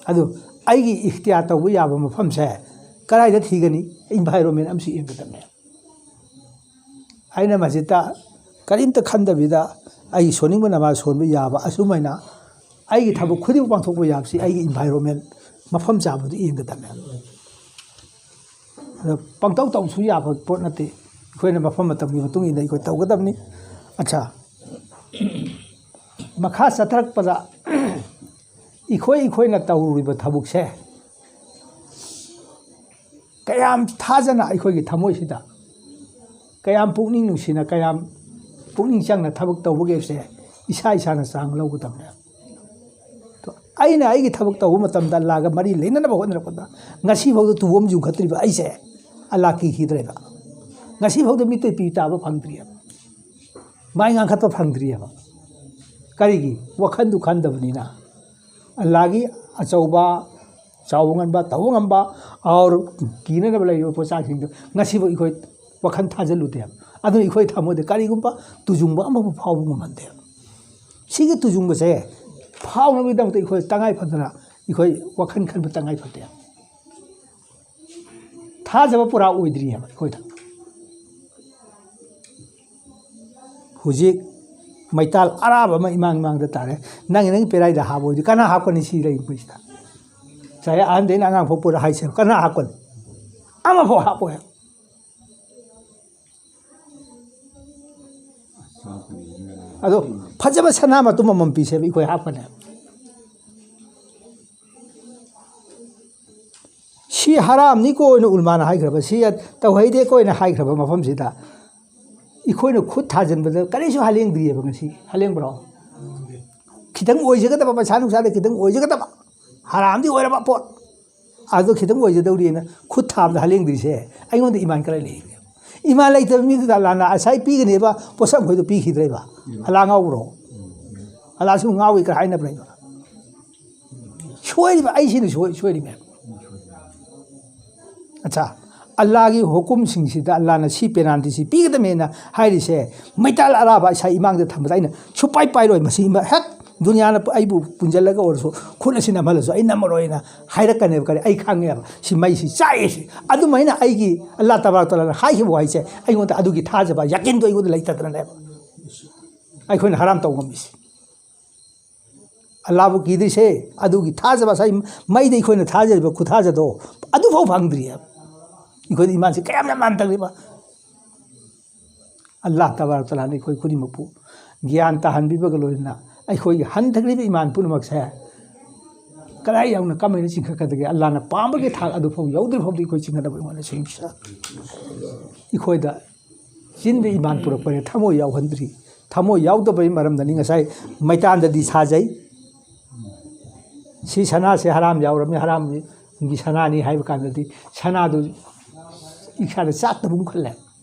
ꯑꯗꯨ ꯑꯩꯒꯤ ꯏꯈꯇꯤꯌꯥꯔ ꯇꯧꯕ ꯌꯥꯕ ꯃꯐꯝꯁꯦ ꯀꯗꯥꯏꯗ ꯊꯤꯒꯅꯤ? ꯏꯟꯚꯥꯏꯔꯣꯟꯃꯦꯟ ꯑꯃꯁꯨ ꯌꯦꯡꯒꯗꯕꯅꯦ꯫ ꯑꯩꯅ ꯃꯁꯤꯗ ꯀꯔꯤꯝꯇ ꯈꯟꯗꯕꯤꯗ ꯑꯩꯒꯤ ꯁꯣꯟꯅꯤꯡꯕ ꯅꯃꯥꯖ ꯁꯣꯟꯕ ꯌꯥꯕ, ꯑꯁꯨꯃꯥꯏꯅ ꯑꯩꯒꯤ ꯊꯕꯛ ꯈꯨꯗꯤꯡꯃꯛ ꯄꯥꯡꯊꯣꯛꯄ ꯌꯥꯕꯁꯤ ꯑꯩꯒꯤ ꯏꯟꯚꯥꯏꯔꯣꯟꯃꯦꯟ ꯃꯐꯝ ꯆꯥꯕꯗꯨ ꯌꯦꯡꯒꯗꯕꯅꯦ꯫ ꯑꯗꯣ ꯄꯪꯇꯧ ꯇꯧꯁꯨ ꯌꯥꯕ ꯄꯣꯠ ꯅꯠꯇꯦ꯫ ꯑꯩꯈꯣꯏꯅ ꯃꯐꯝ ꯃꯇꯝꯒꯤ ꯃꯇꯨꯡ ꯏꯟꯅ ꯑꯩꯈꯣꯏ ꯇꯧꯒꯗꯕꯅꯤ꯫ ꯑꯠꯆꯥ, ꯃꯈꯥ ꯆꯠꯊꯔꯛꯄꯗ ꯑꯩꯈꯣꯏ, ꯑꯩꯈꯣꯏꯅ ꯇꯧꯔꯨꯔꯤꯕ ꯊꯕꯛꯁꯦ ꯀꯌꯥꯝ ꯊꯥꯖꯅ ꯑꯩꯈꯣꯏꯒꯤ ꯊꯃꯣꯏꯁꯤꯗ ꯀꯌꯥꯝ ꯄꯨꯛꯅꯤꯡ ꯅꯨꯡꯁꯤꯅ, ꯀꯌꯥꯝ ꯄꯨꯛꯅꯤꯡ ꯆꯪꯅ ꯊꯕꯛ ꯇꯧꯕꯒꯦꯁꯦ ꯏꯁꯥ ꯏꯁꯥꯅ ꯆꯥꯡ ꯂꯧꯒꯗꯕꯅꯦ꯫ ꯑꯩꯅ ꯑꯩꯒꯤ ꯊꯕꯛ ꯇꯧꯕ ꯃꯇꯝꯗ ꯑꯜꯂꯥꯒ ꯃꯔꯤ ꯂꯩꯅꯅꯕ ꯍꯣꯠꯅꯔꯛꯄꯗ ꯉꯁꯤꯐꯥꯎꯗ ꯇꯨꯕ ꯑꯃ ꯌꯨꯡꯈꯠꯇ꯭ꯔꯤꯕ ꯑꯩꯁꯦ ꯑꯜꯂꯥ ꯀꯤꯈꯤꯗ꯭ꯔꯦꯕ꯫ ꯉꯁꯤꯐꯥꯎꯗ ꯃꯤꯠꯇ ꯄꯤ ꯇꯥꯕ ꯐꯪꯗ꯭ꯔꯤꯑꯕ, ꯃꯥꯏ ꯉꯥꯡꯈꯠꯄ ꯐꯪꯗ꯭ꯔꯤꯑꯕ꯫ ꯀꯔꯤꯒꯤ? ꯋꯥꯈꯟꯗꯨ ꯈꯟꯗꯕꯅꯤꯅ꯫ ꯑꯜꯂꯥꯒꯤ ꯑꯆꯧꯕ, ꯆꯥꯎꯕ ꯉꯝꯕ, ꯇꯧꯕ ꯉꯝꯕ, ꯑꯣꯔ ꯀꯤꯅꯅꯕ ꯂꯩꯔꯤꯕ ꯄꯣꯠꯆꯥꯛꯁꯤꯡꯗꯣ ꯉꯁꯤꯐꯥꯎ ꯑꯩꯈꯣꯏ ꯋꯥꯈꯜ ꯊꯥꯖꯤꯜꯂꯨꯗꯦꯕ꯫ ꯑꯗꯨꯅ ꯑꯩꯈꯣꯏ ꯊꯃꯣꯏꯗ ꯀꯔꯤꯒꯨꯝꯕ ꯇꯨꯖꯨꯡꯕ ꯑꯃꯐꯥꯎ ꯐꯥꯎꯕ ꯉꯝꯍꯟꯗꯦꯕ꯫ ꯁꯤꯒꯤ ꯇꯨꯖꯨꯡꯕꯁꯦ ꯐꯥꯎꯅꯕꯒꯤꯗꯃꯛꯇ ꯑꯩꯈꯣꯏ ꯇꯉꯥꯏ ꯐꯗꯅ ꯑꯩꯈꯣꯏ ꯋꯥꯈꯜ ꯈꯟꯕ ꯇꯉꯥꯏ ꯐꯗꯦ꯫ ꯊꯥꯖꯕ ꯄꯨꯔꯥ ꯑꯣꯏꯗ꯭ꯔꯤꯑꯕ ꯑꯩꯈꯣꯏꯗ꯫ ꯍꯧꯖꯤꯛ ꯃꯩꯇꯥꯜ ꯑꯔꯥꯕ ꯑꯃ ꯏꯃꯥꯡ ꯏꯃꯥꯡꯗ ꯇꯥꯔꯦ꯫ ꯅꯪꯒꯤ, ꯅꯪꯒꯤ ꯄꯦꯔꯥꯏꯗ ꯍꯥꯞꯄ ꯑꯣꯏꯗꯤ ꯀꯅꯥ ꯍꯥꯞꯀꯅꯤ ꯁꯤ ꯂꯩꯕꯁꯤꯗ? ꯉꯁꯥꯏ ꯑꯍꯟꯗꯩꯅ ꯑꯉꯥꯡ ꯐꯥꯎ ꯄꯨꯔ ꯍꯥꯏꯁꯦ, ꯀꯅꯥ ꯍꯥꯞꯀꯅꯤ? ꯑꯃꯐꯥꯎ ꯍꯥꯞꯄꯣꯏ꯫ ꯑꯗꯣ ꯐꯖꯕ ꯁꯅꯥ ꯃꯇꯨꯝ ꯑꯃꯃꯝ ꯄꯤꯁꯦꯕ, ꯑꯩꯈꯣꯏ ꯍꯥꯞꯀꯅꯦꯕ꯫ ꯁꯤ ꯍꯔꯥꯝꯅꯤꯀꯣ ꯑꯣꯏꯅ ꯎꯂꯃꯥꯅ ꯍꯥꯏꯈ꯭ꯔꯕ, ꯁꯤ ꯇꯧꯍꯩꯗꯦꯀꯣ ꯑꯣꯏꯅ ꯍꯥꯏꯈ꯭ꯔꯕ ꯃꯐꯝꯁꯤꯗ ꯑꯩꯈꯣꯏꯅ ꯈꯨꯠ ꯊꯥꯖꯤꯟꯕꯗ ꯀꯔꯤꯁꯨ ꯍꯥꯂꯦꯡꯗ꯭ꯔꯤꯑꯕ ꯉꯁꯤ꯫ ꯍꯥꯂꯦꯡꯕ꯭ꯔꯣ? ꯈꯤꯇꯪ ꯑꯣꯏꯖꯒꯗꯕ, ꯄꯩꯁꯥ ꯅꯨꯡꯁꯥꯗ ꯈꯤꯇꯪ ꯑꯣꯏꯖꯒꯗꯕ, ꯍꯔꯥꯝꯗꯤ ꯑꯣꯏꯔꯕ ꯄꯣꯠ, ꯑꯗꯣ ꯈꯤꯇꯪ ꯑꯣꯏꯖꯗꯧꯔꯤꯅ ꯈꯨꯠ ꯊꯥꯕꯗ ꯍꯥꯂꯦꯡꯗ꯭ꯔꯤꯁꯦ ꯑꯩꯉꯣꯟꯗ ꯏꯃꯥꯟ ꯀꯔꯥꯏ ꯂꯩꯒꯦ? ꯏꯃꯥꯟ ꯂꯩꯇꯕ ꯃꯤꯗꯨꯗ ꯑꯜꯂꯥꯅ ꯉꯁꯥꯏ ꯄꯤꯒꯅꯦꯕ ꯄꯣꯠꯁꯛ ꯃꯈꯩꯗꯣ ꯄꯤꯈꯤꯗ꯭ꯔꯦꯕ꯫ ꯑꯜꯂꯥ ꯉꯥꯎꯕ꯭ꯔꯣ? ꯑꯜꯂꯥꯁꯤꯕꯨ ꯉꯥꯎꯏ ꯈꯔ ꯍꯥꯏꯅꯕ꯭ꯔꯥ ꯍꯥꯏꯕ? ꯁꯣꯏꯔꯤꯕ ꯑꯩꯁꯤꯅ ꯁꯣꯏ-, ꯁꯣꯏꯔꯤꯕꯅꯦ꯫ ꯑꯠꯆꯥ, ꯑꯜꯂꯥꯒꯤ ꯍꯨꯀꯨꯝꯁꯤꯡꯁꯤꯗ ꯑꯜꯂꯥꯅ ꯁꯤ ꯄꯦꯅꯥꯜꯇꯤꯁꯤ ꯄꯤꯒꯗꯕꯅꯦꯅ ꯍꯥꯏꯔꯤꯁꯦ, ꯃꯩꯇꯥꯜ ꯑꯔꯥꯕ ꯏꯁꯥ ꯏꯃꯥꯡꯗ ꯊꯝꯕꯗ ꯑꯩꯅ ꯁꯨꯄꯥꯏ ꯄꯥꯏꯔꯣꯏ, ꯃꯁꯤ ꯏꯃꯥ-, ꯍꯦꯛ ꯗꯨꯅꯤꯌꯥꯅ ꯑꯩꯕꯨ ꯄꯨꯟꯁꯤꯜꯂꯒ ꯑꯣꯏꯔꯁꯨ ꯈꯨꯠ ꯑꯁꯤ ꯅꯝꯍꯜꯂꯁꯨ ꯑꯩ ꯅꯝꯃꯔꯣꯏꯅ ꯍꯥꯏꯔꯛꯀꯅꯦꯕ꯫ ꯀꯔꯤ? ꯑꯩ ꯈꯪꯉꯦꯕ ꯁꯤ ꯃꯩꯁꯤ ꯆꯥꯛꯑꯦ ꯁꯤ꯫ ꯑꯗꯨꯃꯥꯏꯅ ꯑꯩꯒꯤ ꯑꯜꯂꯥ ꯇꯕꯥꯔꯛ ꯇꯥꯂꯥꯅ ꯍꯥꯏꯈꯤꯕ ꯋꯥꯍꯩꯁꯦ ꯑꯩꯉꯣꯟꯗ ꯑꯗꯨꯒꯤ ꯊꯥꯖꯕ, ꯌꯥꯀꯤꯟꯗꯣ ꯑꯩꯉꯣꯟꯗ ꯂꯩꯇꯗꯅꯅꯦꯕ ꯑꯩꯈꯣꯏꯅ ꯍꯔꯥꯝ ꯇꯧ ꯉꯝꯃꯤꯁꯤ꯫ ꯑꯜꯂꯥꯕꯨ ꯀꯤꯗ꯭ꯔꯤꯁꯦ ꯑꯗꯨꯒꯤ ꯊꯥꯖꯕ, ꯉꯁꯥꯏ ꯃꯩꯗ ꯑꯩꯈꯣꯏꯅ ꯊꯥꯖꯔꯤꯕ ꯈꯨꯊꯥꯖꯗꯣ ꯑꯗꯨꯐꯥꯎ ꯐꯪꯗ꯭ꯔꯤꯑꯕ꯫ ꯑꯩꯈꯣꯏꯗ ꯏꯃꯥꯟꯁꯤ ꯀꯌꯥꯝ ꯌꯥꯝ ꯃꯥꯟ ꯇꯧꯔꯤꯕ꯫ ꯑꯜꯂꯥ ꯇꯕꯥꯔꯛ ꯇꯥꯂꯥꯅ ꯑꯩꯈꯣꯏ ꯈꯨꯗꯤꯡꯃꯛꯄꯨ ꯒ꯭ꯌꯥꯟ ꯇꯥꯍꯟꯕꯤꯕꯒ ꯂꯣꯏꯅꯅ ꯑꯩꯈꯣꯏꯒꯤ ꯍꯟꯊꯈ꯭ꯔꯤꯕ ꯏꯃꯥꯟ ꯄꯨꯝꯅꯃꯛꯁꯦ ꯀꯗꯥꯏ ꯌꯧꯅ ꯀꯃꯥꯏꯅ ꯆꯤꯡꯈꯠꯀꯗꯒꯦ? ꯑꯜꯂꯥꯅ ꯄꯥꯝꯕꯒꯤ ꯊꯥꯛ ꯑꯗꯨꯐꯥꯎ ꯌꯧꯗ꯭ꯔꯤ ꯐꯥꯎꯗꯤ ꯑꯩꯈꯣꯏ ꯆꯤꯡꯈꯠꯅꯕ ꯑꯩꯉꯣꯟꯗ ꯁꯤꯡꯁꯥ ꯑꯩꯈꯣꯏꯗ ꯆꯤꯟꯗ ꯏꯃꯥꯟ ꯄꯨꯔꯛꯄꯅꯦ, ꯊꯃꯣꯏ ꯌꯥꯎꯍꯟꯗ꯭ꯔꯤ꯫ ꯊꯃꯣꯏ ꯌꯥꯎꯗꯕꯒꯤ ꯃꯔꯝꯗꯅꯤ ꯉꯁꯥꯏ ꯃꯩꯇꯥꯟꯗꯗꯤ ꯁꯥꯖꯩ, ꯁꯤ ꯁꯅꯥꯁꯦ ꯍꯔꯥꯝ ꯌꯥꯎꯔꯝꯃꯤ, ꯍꯔꯥꯝꯒꯤ ꯁꯅꯥꯅꯤ ꯍꯥꯏꯕ ꯀꯥꯟꯗꯗꯤ ꯁꯅꯥꯗꯨ ꯏꯁꯥꯗ ꯆꯥꯛꯇꯕꯒꯨꯝ ꯈꯜꯂꯦ꯫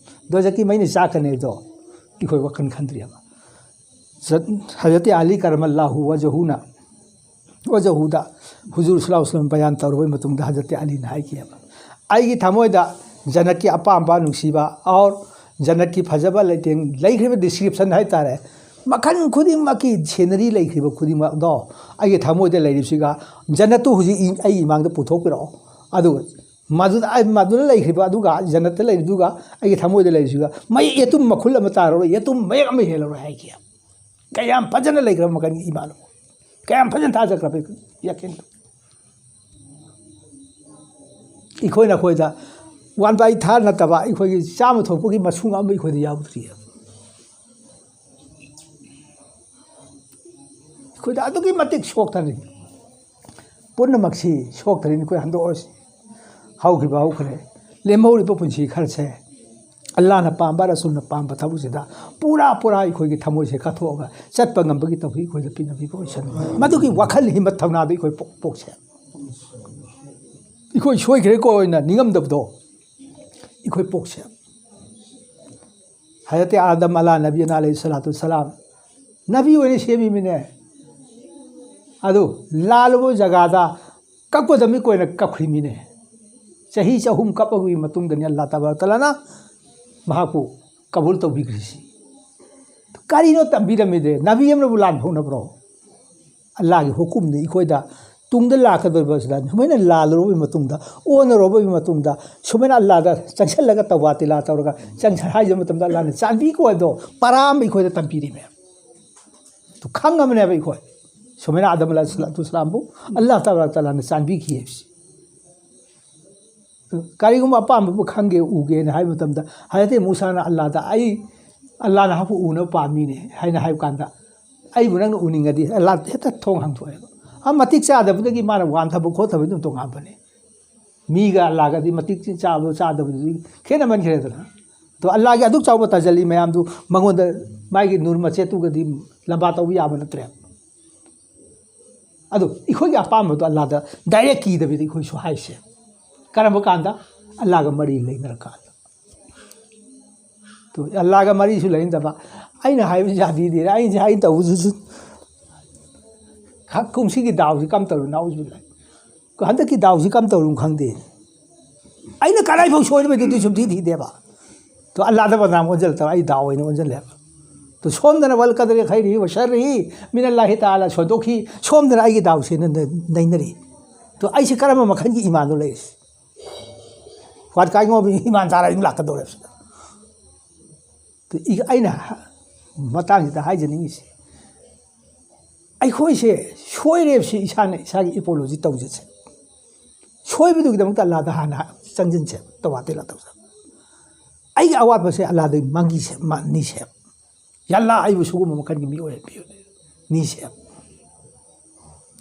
ꯗꯣꯖꯛꯀꯤ ꯃꯩꯅ ꯆꯥꯛꯀꯅꯤ ꯑꯗꯣ ꯑꯩꯈꯣꯏ ꯋꯥꯈꯜ ꯈꯟꯗ꯭ꯔꯤꯑꯕ꯫ ꯖꯠ-, ꯍꯖꯔꯠ ꯑꯂꯤ ꯀꯔꯃꯜꯂꯥꯍꯨ ꯋꯖꯍꯨꯅ, ꯋꯖꯍꯨꯗ ꯍꯨꯖꯨꯔ ꯁꯜꯂꯜꯂꯥꯍꯨ ꯑꯂꯩꯍꯤ ꯋꯁꯜꯂꯝ ꯕꯌꯥꯟ ꯇꯧꯔꯕ ꯃꯇꯨꯡꯗ ꯍꯖꯔꯠ ꯑꯂꯤꯅ ꯍꯥꯏꯈꯤꯑꯕ, "ꯑꯩꯒꯤ ꯊꯃꯣꯏꯗ ꯖꯅꯠꯀꯤ ꯑꯄꯥꯝꯕ, ꯅꯨꯡꯁꯤꯕ, ꯑꯣꯔ ꯖꯅꯠꯀꯤ ꯐꯖꯕ ꯂꯩꯇꯦꯡ ꯂꯩꯈ꯭ꯔꯤꯕ description ꯍꯥꯏꯇꯥꯔꯦ, ꯃꯈꯜ ꯈꯨꯗꯤꯡꯃꯛꯀꯤ scenery ꯂꯩꯈ꯭ꯔꯤꯕ ꯈꯨꯗꯤꯡꯃꯛꯗꯣ ꯑꯩꯒꯤ ꯊꯃꯣꯏꯗ ꯂꯩꯔꯤꯕꯁꯤꯒ ꯖꯅꯠꯇꯨ ꯍꯧꯖꯤꯛ ꯏ-, ꯑꯩꯒꯤ ꯏꯃꯥꯡꯗ ꯄꯨꯊꯣꯛꯄꯤꯔꯛꯑꯣ꯫ ꯑꯗꯨꯒ ꯃꯗꯨꯗ, ꯑꯩ ꯃꯗꯨꯗ ꯂꯩꯈ꯭ꯔꯤꯕ ꯑꯗꯨꯒ ꯖꯅꯠꯇ ꯂꯩꯔꯤꯗꯨꯒ ꯑꯩꯒꯤ ꯊꯃꯣꯏꯗ ꯂꯩꯔꯤꯁꯤꯒ ꯃꯌꯦꯛ ꯌꯦꯇꯨꯝ ꯃꯈꯨꯜ ꯑꯃ ꯇꯥꯔꯔꯣꯏ, ꯌꯦꯇꯨꯝ ꯃꯌꯦꯛ ꯑꯃ ꯍꯦꯜꯂꯔꯣꯏ" ꯍꯥꯏꯈꯤ꯫ ꯀꯌꯥꯝ ꯐꯖꯅ ꯂꯩꯈ꯭ꯔꯕ ꯃꯈꯜꯒꯤ ꯏꯃꯥꯟ, ꯀꯌꯥꯝ ꯐꯖꯅ ꯊꯥꯖꯈ꯭ꯔꯕ ꯌꯥꯀꯤꯟꯗꯣ꯫ ꯑꯩꯈꯣꯏꯅ ꯑꯩꯈꯣꯏꯗ one by third ꯅꯠꯇꯕ ꯑꯩꯈꯣꯏꯒꯤ ꯆꯥꯝꯃ ꯊꯣꯛꯄꯒꯤ ꯃꯁꯨꯡ ꯑꯃ ꯑꯩꯈꯣꯏꯗ ꯌꯥꯎꯗ꯭ꯔꯤ꯫ ꯑꯩꯈꯣꯏꯗ ꯑꯗꯨꯛꯀꯤ ꯃꯇꯤꯛ ꯁꯣꯛꯊꯔꯤ꯫ ꯄꯨꯝꯅꯃꯛꯁꯤ ꯁꯣꯛꯊꯔꯤ꯫ ꯑꯩꯈꯣꯏ ꯍꯟꯗꯣꯛꯑꯁꯤ꯫ ꯍꯧꯈꯤꯕ ꯍꯧꯈ꯭ꯔꯦ꯫ ꯂꯦꯝꯍꯧꯔꯤꯕ ꯄꯨꯟꯁꯤ ꯈꯔꯁꯦ ꯑꯜꯂꯥꯅ ꯄꯥꯝꯕ, ꯔꯁꯨꯜꯅ ꯄꯥꯝꯕ ꯊꯕꯛꯁꯤꯗ ꯄꯨꯔꯥ ꯄꯨꯔꯥ ꯑꯩꯈꯣꯏꯒꯤ ꯊꯃꯣꯏꯁꯦ ꯀꯠꯊꯣꯛꯑꯒ ꯆꯠꯄ ꯉꯝꯕꯒꯤ ꯇꯧꯐꯤꯛ ꯑꯩꯈꯣꯏꯗ ꯄꯤꯅꯕꯤꯕ ꯑꯣꯏꯁꯅꯨ꯫ ꯃꯗꯨꯒꯤ ꯋꯥꯈꯜ ꯍꯤꯝꯃꯠ ꯊꯧꯅꯥꯗꯨ ꯑꯩꯈꯣꯏ ꯄꯣꯛ-, ꯄꯣꯛꯁꯦ꯫ ꯑꯩꯈꯣꯏ ꯁꯣꯏꯈ꯭ꯔꯦꯀꯣ ꯑꯣꯏꯅ ꯅꯤꯡꯉꯝꯗꯕꯗꯣ ꯑꯩꯈꯣꯏ ꯄꯣꯛꯁꯦ꯫ ꯍꯖꯔꯠ ꯑꯥꯗꯝ ꯑꯂꯥ ꯅꯕꯤꯅ ꯑꯂꯩꯍꯤ ꯁꯂꯥꯇꯨ ꯁꯂꯥꯝ ꯅꯕꯤ ꯑꯣꯏꯅ ꯁꯦꯝꯃꯤꯃꯤꯅꯦ꯫ ꯑꯗꯨ ꯂꯥꯜꯂꯨꯕ ꯖꯒꯥꯗ ꯀꯞꯀꯗꯕꯅꯤ ꯀꯣꯏꯅ ꯀꯞꯈ꯭ꯔꯤꯃꯤꯅꯦ꯫ ꯆꯍꯤ ꯆꯍꯨꯝ ꯀꯞꯄꯒꯤ ꯃꯇꯨꯡꯗꯅꯤ ꯑꯜꯂꯥ ꯇꯕꯥꯔꯛ ꯇꯥꯂꯥꯅ ꯃꯍꯥꯛꯄꯨ ꯀꯕꯨꯜ ꯇꯧꯕꯤꯈ꯭ꯔꯤꯁꯤ꯫ ꯀꯔꯤꯅꯣ ꯇꯝꯕꯤꯔꯝꯃꯤꯗꯦ? ꯅꯕꯤ ꯑꯃꯅꯕꯨ ꯂꯥꯟ ꯐꯥꯎꯅꯕ꯭ꯔꯣ? ꯑꯜꯂꯥꯒꯤ ꯍꯨꯀꯨꯝꯅꯤ ꯑꯩꯈꯣꯏꯗ ꯇꯨꯡꯗ ꯂꯥꯛꯀꯗꯧꯔꯤꯕꯁꯤꯗ ꯁꯨꯃꯥꯏꯅ ꯂꯥꯜꯂꯨꯔꯕꯒꯤ ꯃꯇꯨꯡꯗ, ꯑꯣꯟꯅꯔꯨꯕꯒꯤ ꯃꯇꯨꯡꯗ, ꯁꯨꯃꯥꯏꯅ ꯑꯜꯂꯥꯗ ꯆꯪꯁꯤꯜꯂꯒ ꯇꯧꯕꯥ ꯇꯤꯂꯥ ꯇꯧꯔꯒ ꯆꯪꯁ-, ꯍꯥꯏꯖꯕ ꯃꯇꯝꯗ ꯑꯜꯂꯥꯅ ꯆꯥꯟꯕꯤꯀꯣ ꯍꯥꯏꯕꯗꯣ ꯄꯔꯥ ꯑꯃ ꯑꯩꯈꯣꯏꯗ ꯇꯝꯕꯤꯔꯤꯃꯦ꯫ ꯑꯗꯨ ꯈꯪꯉꯕꯅꯦꯕ ꯑꯩꯈꯣꯏ꯫ ꯁꯨꯃꯥꯏꯅ ꯑꯥꯗꯝ ꯑꯂꯥꯏꯍꯤꯁꯁꯂꯥꯇꯨ ꯋꯥꯁꯂꯥꯝꯕꯨ ꯑꯜꯂꯥ ꯇꯕꯥꯔꯛ ꯇꯥꯂꯥꯅ ꯆꯥꯟꯕꯤꯈꯤ ꯍꯥꯏꯕꯁꯤ꯫ ꯀꯔꯤꯒꯨꯝꯕ ꯑꯄꯥꯝꯕꯕꯨ ꯈꯪꯒꯦ, ꯎꯒꯦꯅ ꯍꯥꯏꯕ ꯃꯇꯝꯗ, ꯍꯖꯔꯠ ꯃꯨꯁꯥꯅ ꯑꯜꯂꯥꯗ, "ꯑꯩ, ꯑꯜꯂꯥꯅ ꯅꯍꯥꯛꯄꯨ ꯎꯅꯕ ꯄꯥꯝꯃꯤꯅꯦ" ꯍꯥꯏꯅ ꯍꯥꯏꯕ ꯀꯥꯟꯗ, "ꯑꯩꯕꯨ ꯅꯪꯅ ꯎꯅꯤꯡꯉꯗꯤ", ꯑꯜꯂꯥ ꯍꯦꯛꯇ ꯊꯣꯡ ꯍꯥꯡꯗꯣꯛꯑꯦꯕ꯫ ꯑ, ꯃꯇꯤꯛ ꯆꯥꯗꯕꯗꯒꯤ ꯃꯥꯅ ꯋꯥꯟꯊꯕ ꯈꯣꯠꯊꯕꯗꯤ ꯑꯗꯨꯝ ꯇꯣꯉꯥꯟꯕꯅꯦ꯫ ꯃꯤꯒ ꯑꯜꯂꯥꯒꯗꯤ ꯃꯇꯤꯛ ꯆꯥꯕ ꯆꯥꯗꯕꯗꯨꯗꯤ ꯈꯦꯠꯅꯃꯟꯈ꯭ꯔꯦꯗꯅ꯫ ꯑꯗꯣ ꯑꯜꯂꯥꯒꯤ ꯑꯗꯨꯛ ꯆꯥꯎꯕ ꯇꯖꯜꯂꯤ ꯃꯌꯥꯝꯗꯨ ꯃꯉꯣꯟꯗ, ꯃꯥꯒꯤ ꯅꯨꯔ ꯃꯆꯦꯠꯇꯨꯒꯗꯤ ꯂꯝꯕꯥ ꯇꯧꯕ ꯌꯥꯕ ꯅꯠꯇ꯭ꯔꯦ꯫ ꯑꯗꯣ ꯑꯩꯈꯣꯏꯒꯤ ꯑꯄꯥꯝꯕꯗꯣ ꯑꯜꯂꯥꯗ ꯗꯥꯏꯔꯦꯛ ꯀꯤꯗꯕꯤꯗ ꯑꯩꯈꯣꯏꯁꯨ ꯍꯥꯏꯁꯦ꯫ ꯀꯔꯝꯕ ꯀꯥꯟꯗ? ꯑꯜꯂꯥꯒ ꯃꯔꯤ ꯂꯩꯅꯔꯀꯥꯟꯗ꯫ ꯇꯨ, ꯑꯜꯂꯥꯒ ꯃꯔꯤꯁꯨ ꯂꯩꯅꯗꯕ꯫ ꯑꯩꯅ ꯍꯥꯏꯕꯁꯤ ꯌꯥꯕꯤꯗꯦ꯫ ꯑꯩꯁꯦ, ꯑꯩꯅ ꯇꯧꯕꯗꯨꯁꯨ ꯈ-, ꯀꯨꯝꯁꯤꯒꯤ ꯗꯥꯎꯁꯤ ꯀꯝ ꯇꯧꯔꯤ ꯅꯥꯎꯁꯨ ꯂꯩ꯫ ꯍꯟꯗꯛꯀꯤ ꯗꯥꯎꯁꯤ ꯀꯝ ꯇꯧꯔꯨꯝ ꯈꯪꯗꯦ꯫ ꯑꯩꯅ ꯀꯗꯥꯏꯐꯥꯎ ꯁꯣꯏꯔꯕꯗꯨꯗꯤ ꯁꯨꯝ ꯊꯤ ꯊꯤꯗꯦꯕ꯫ ꯇꯣ ꯑꯜꯂꯥꯗ ꯕꯗꯅꯥꯝ ꯑꯣꯟꯁꯤꯜꯂꯛꯇꯕ ꯑꯩ ꯗꯥꯎ ꯑꯣꯏꯅ ꯑꯣꯟꯁꯤꯜꯂꯦꯕ꯫ ꯇꯣ ꯁꯣꯝꯗꯅ ꯋꯜ ꯀꯗꯔꯤ ꯈꯩꯔꯤ ꯋ ꯁꯔꯔꯤ ꯃꯤꯅꯜꯂꯥꯍꯤ ꯇꯥꯂꯥ ꯁꯣꯟꯗꯣꯛꯈꯤ, ꯁꯣꯝꯗꯅ ꯑꯩꯒꯤ ꯗꯥꯎꯁꯦ ꯅ-, ꯅ-, ꯅꯩꯅꯔꯤ꯫ ꯇꯣ ꯑꯩꯁꯦ ꯀꯔꯝꯕ ꯃꯈꯜꯒꯤ ꯏꯃꯥꯟꯅꯣ ꯂꯩꯔꯤꯁꯦ? ꯋꯥꯠ ꯀꯥꯏꯉꯣꯕꯤ ꯏꯃꯥꯟ ꯇꯥꯔ ꯑꯗꯨꯝ ꯂꯥꯛꯀꯗꯧꯔꯦꯕ ꯁꯤꯗ꯫ ꯇꯣ ꯏ-, ꯑꯩꯅ ꯃꯇꯥꯡꯁꯤꯗ ꯍꯥꯏꯖꯅꯤꯡꯉꯤꯁꯦ, ꯑꯩꯈꯣꯏꯁꯦ ꯁꯣꯏꯔꯦꯕꯁꯤ ꯏꯁꯥꯅ ꯏꯁꯥꯒꯤ ꯑꯦꯄꯣꯂꯣꯖꯤ ꯇꯧꯖꯁꯦ꯫ ꯁꯣꯏꯕꯗꯨꯒꯤꯗꯃꯛꯇ ꯑꯜꯂꯥꯗ ꯍꯥꯟꯅ ꯆꯪꯁꯤꯟꯁꯦ, ꯇꯧꯕꯥ ꯇꯤꯂꯥ ꯇꯧꯁꯦ꯫ ꯑꯩꯒꯤ ꯑꯋꯥꯠꯄꯁꯦ ꯑꯜꯂꯥꯗꯒꯤ ꯃꯥꯡꯈꯤꯁꯦ, ꯃꯥ-, ꯅꯤꯁꯦ꯫ "ꯌꯥ ꯑꯜꯂꯥ, ꯑꯩꯕꯨ ꯁꯤꯒꯨꯝꯕ ꯃꯈꯜꯒꯤ ꯃꯤ ꯑꯣꯏꯍꯟꯕꯤꯌꯨ", ꯅꯤꯁꯦ꯫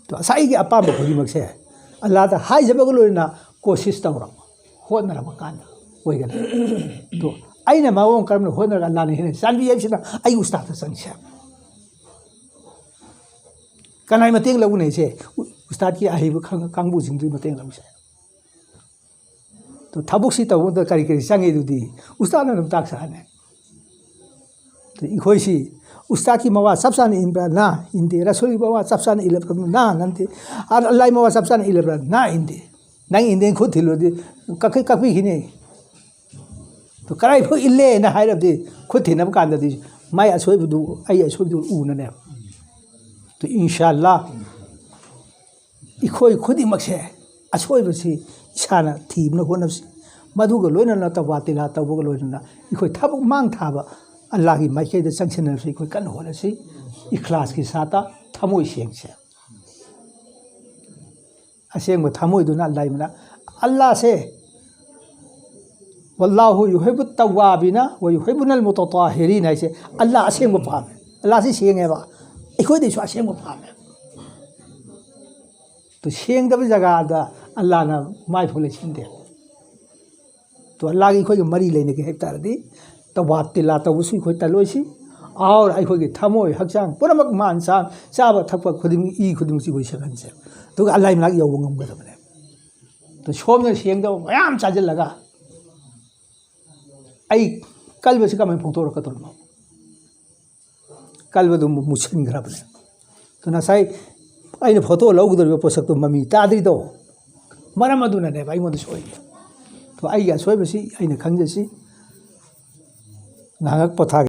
ꯇꯣ ꯉꯁꯥꯏꯒꯤ ꯑꯄꯥꯝꯕ ꯈꯨꯗꯤꯡꯃꯛꯁꯦ ꯑꯜꯂꯥꯗ ꯍꯥꯏꯖꯕꯒ ꯂꯣꯏꯅꯅ ꯀꯣꯁꯤꯁ ꯇꯧꯔꯕ, ꯍꯣꯠꯅꯔꯕ ꯀꯥꯟꯗ ꯑꯣꯏꯒꯅꯤ꯫ ꯇꯣ ꯑꯩꯅ ꯃꯑꯣꯡ ꯀꯔꯝꯅ ꯍꯣꯠꯅꯔꯒ ꯑꯜꯂꯥꯅ ꯍꯦꯟꯅ ꯆꯥꯟꯕꯤ ꯍꯥꯏꯕꯁꯤꯅ ꯑꯩꯒꯤ ꯎꯁꯇꯥꯗꯇ ꯆꯪꯁꯦ꯫ ꯀꯅꯥꯏ ꯃꯇꯦꯡ ꯂꯧꯒꯅꯤ ꯍꯥꯏꯁꯦ? ꯎ-, ꯎꯁꯇꯥꯗꯀꯤ ꯑꯍꯩꯕ ꯈꯪ-, ꯀꯥꯡꯕꯨꯁꯤꯡꯗꯨꯒꯤ ꯃꯇꯦꯡ ꯂꯧꯁꯦ꯫ ꯇꯣ ꯊꯕꯛꯁꯤ ꯇꯧꯕꯗ ꯀꯔꯤ ꯀꯔꯤ ꯆꯪꯉꯤ ꯑꯗꯨꯗꯤ ꯎꯁꯇꯥꯗꯅ ꯑꯗꯨꯝ ꯇꯥꯛ ꯁꯥꯅꯦ꯫ ꯇꯣ ꯑꯩꯈꯣꯏꯁꯤ ꯎꯁꯇꯥꯗꯀꯤ ꯃꯋꯥ ꯆꯞ ꯆꯥꯅ ꯏꯟꯕ꯭ꯔꯥ? ꯅꯥ, ꯏꯟꯗꯦ꯫ ꯔꯁꯨꯜꯒꯤ ꯃꯋꯥ ꯆꯞ ꯆꯥꯅ ꯏꯜꯂꯕ꯭ꯔꯥ? ꯅꯥ, ꯅꯟꯗꯦ꯫ ꯑ-, ꯑꯜꯂꯥꯍꯒꯤ ꯃꯋꯥ ꯆꯞ ꯆꯥꯅ ꯏꯜꯂꯕ꯭ꯔꯥ? ꯅꯥ, ꯏꯟꯗꯦ꯫ ꯅꯪ ꯏꯟꯗꯦꯅ ꯈꯨꯠ ꯊꯤꯜꯂꯨꯔꯗꯤ ꯀꯛꯈꯤ-, ꯀꯛꯄꯤꯈꯤꯅꯤ꯫ ꯑꯗꯨ ꯀꯗꯥꯏꯐꯥꯎ ꯏꯜꯂꯦꯅ ꯍꯥꯏꯔꯕꯗꯤ ꯈꯨꯠ ꯊꯤꯟꯅꯕ ꯀꯥꯟꯗꯗꯤ ꯃꯥꯏ ꯑꯁꯣꯏꯕꯗꯨ, ꯑꯩ ꯑꯁꯣꯏꯕꯗꯨ ꯎꯅꯅꯦꯕ꯫ ꯑꯗꯨ ꯏꯟꯁꯥ ꯑꯜꯂꯥ ꯑꯩꯈꯣꯏ ꯈꯨꯗꯤꯡꯃꯛꯁꯦ ꯑꯁꯣꯏꯕꯁꯤ ꯏꯁꯥꯅ ꯊꯤꯕꯅ ꯍꯣꯠꯅꯕꯁꯤ, ꯃꯗꯨꯒ ꯂꯣꯏꯅꯅ ꯇꯧꯕꯥ ꯇꯤꯂꯥ ꯇꯧꯕꯒ ꯂꯣꯏꯅꯅ ꯑꯩꯈꯣꯏ ꯊꯕꯛ ꯃꯥꯡ ꯊꯥꯕ ꯑꯜꯂꯥꯍꯒꯤ ꯃꯥꯏꯀꯩꯗ ꯆꯪꯁꯤꯟꯅꯕꯁꯤ ꯑꯩꯈꯣꯏ ꯀꯟꯅ ꯍꯣꯠꯅꯁꯤ꯫ ꯏꯈ꯭ꯂꯥꯁꯀꯤ ꯁꯥꯠꯇ ꯊꯃꯣꯏ ꯁꯦꯡꯁꯦ꯫ ꯑꯁꯦꯡꯕ ꯊꯃꯣꯏꯗꯨꯅ ꯑꯜꯂꯥꯍꯒꯤ ꯃꯅꯥꯛ-, ꯑꯜꯂꯥꯍꯁꯦ "ꯋꯜꯂꯥꯍꯨ ꯌꯨꯍꯤꯕꯨ ꯇꯧꯋꯥꯕꯤꯅ ꯋ ꯌꯨꯍꯤꯕꯨꯅꯜ ꯃꯨꯇꯇꯥꯍꯤꯔꯤꯟ" ꯍꯥꯏꯁꯦ ꯑꯜꯂꯥꯍ ꯑꯁꯦꯡꯕ ꯄꯥꯝꯃꯦ꯫ ꯑꯜꯂꯥꯍꯁꯤ ꯁꯦꯡꯉꯦꯕ, ꯑꯩꯈꯣꯏꯗꯩꯁꯨ ꯑꯁꯦꯡꯕ ꯄꯥꯝꯃꯦ꯫ ꯇꯨ ꯁꯦꯡꯗꯕ ꯖꯒꯥꯗ ꯑꯜꯂꯥꯍꯅ ꯃꯥꯏꯐꯥꯎ ꯂꯩꯁꯤꯟꯗꯦ꯫ ꯇꯨ ꯑꯜꯂꯥꯍꯒꯤ ꯑꯩꯈꯣꯏꯒ ꯃꯔꯤ ꯂꯩꯅꯒꯦ ꯍꯥꯏꯕ ꯇꯥꯔꯗꯤ ꯇꯧꯕꯥ ꯇꯤꯂꯥ ꯇꯧꯕꯁꯨ ꯑꯩꯈꯣꯏ ꯇꯜꯂꯣꯏꯁꯤ꯫ ꯑꯥꯎꯔ ꯑꯩꯈꯣꯏꯒꯤ ꯊꯃꯣꯏ ꯍꯛꯆꯥꯡ ꯄꯨꯝꯅꯃꯛ ꯃꯥꯟ ꯆꯥ-, ꯆꯥꯕ ꯊꯛꯄ ꯈꯨꯗꯤꯡ, ꯏ ꯈꯨꯗꯤꯡꯃꯛꯁꯤ ꯑꯩꯈꯣꯏ ꯁꯦꯡꯍꯟꯁꯦ꯫ ꯑꯗꯨꯒ ꯑꯜꯂꯥꯍꯒꯤ ꯃꯅꯥꯛ ꯌꯧꯕ ꯉꯝꯒꯗꯕꯅꯦ꯫ ꯑꯗꯨ ꯁꯣꯝꯗ ꯁꯦꯡꯗꯕ ꯃꯌꯥꯝ ꯆꯥꯁꯤꯜꯂꯒ ꯑꯩ ꯀꯜꯕꯁꯤ ꯀꯃꯥꯏꯅ ꯐꯣꯡꯗꯣꯔꯛꯀꯗꯧꯔꯤꯅꯣ? ꯀꯜꯕꯗꯨ ꯃꯨ-, ꯃꯨꯁꯤꯟꯈ꯭ꯔꯕꯅꯦ꯫ ꯑꯗꯨ ꯉꯁꯥꯏ ꯑꯩꯅ ꯐꯣꯇꯣ ꯂꯧꯒꯗꯧꯔꯤꯕ ꯄꯣꯠꯁꯛꯇꯣ ꯃꯃꯤ ꯇꯥꯗ꯭ꯔꯤꯗꯣ ꯃꯔꯝ ꯑꯗꯨꯅꯅꯦꯕ ꯑꯩꯉꯣꯟꯗ ꯁꯣꯏꯔꯤꯗꯣ꯫ ꯑꯗꯣ ꯑꯩꯒꯤ ꯑꯁꯣꯏꯕꯁꯤ ꯑꯩꯅ ꯈꯪꯖꯁꯤ꯫ ꯉꯥꯏꯍꯥꯛ ꯄꯣꯊꯥꯒꯦ꯫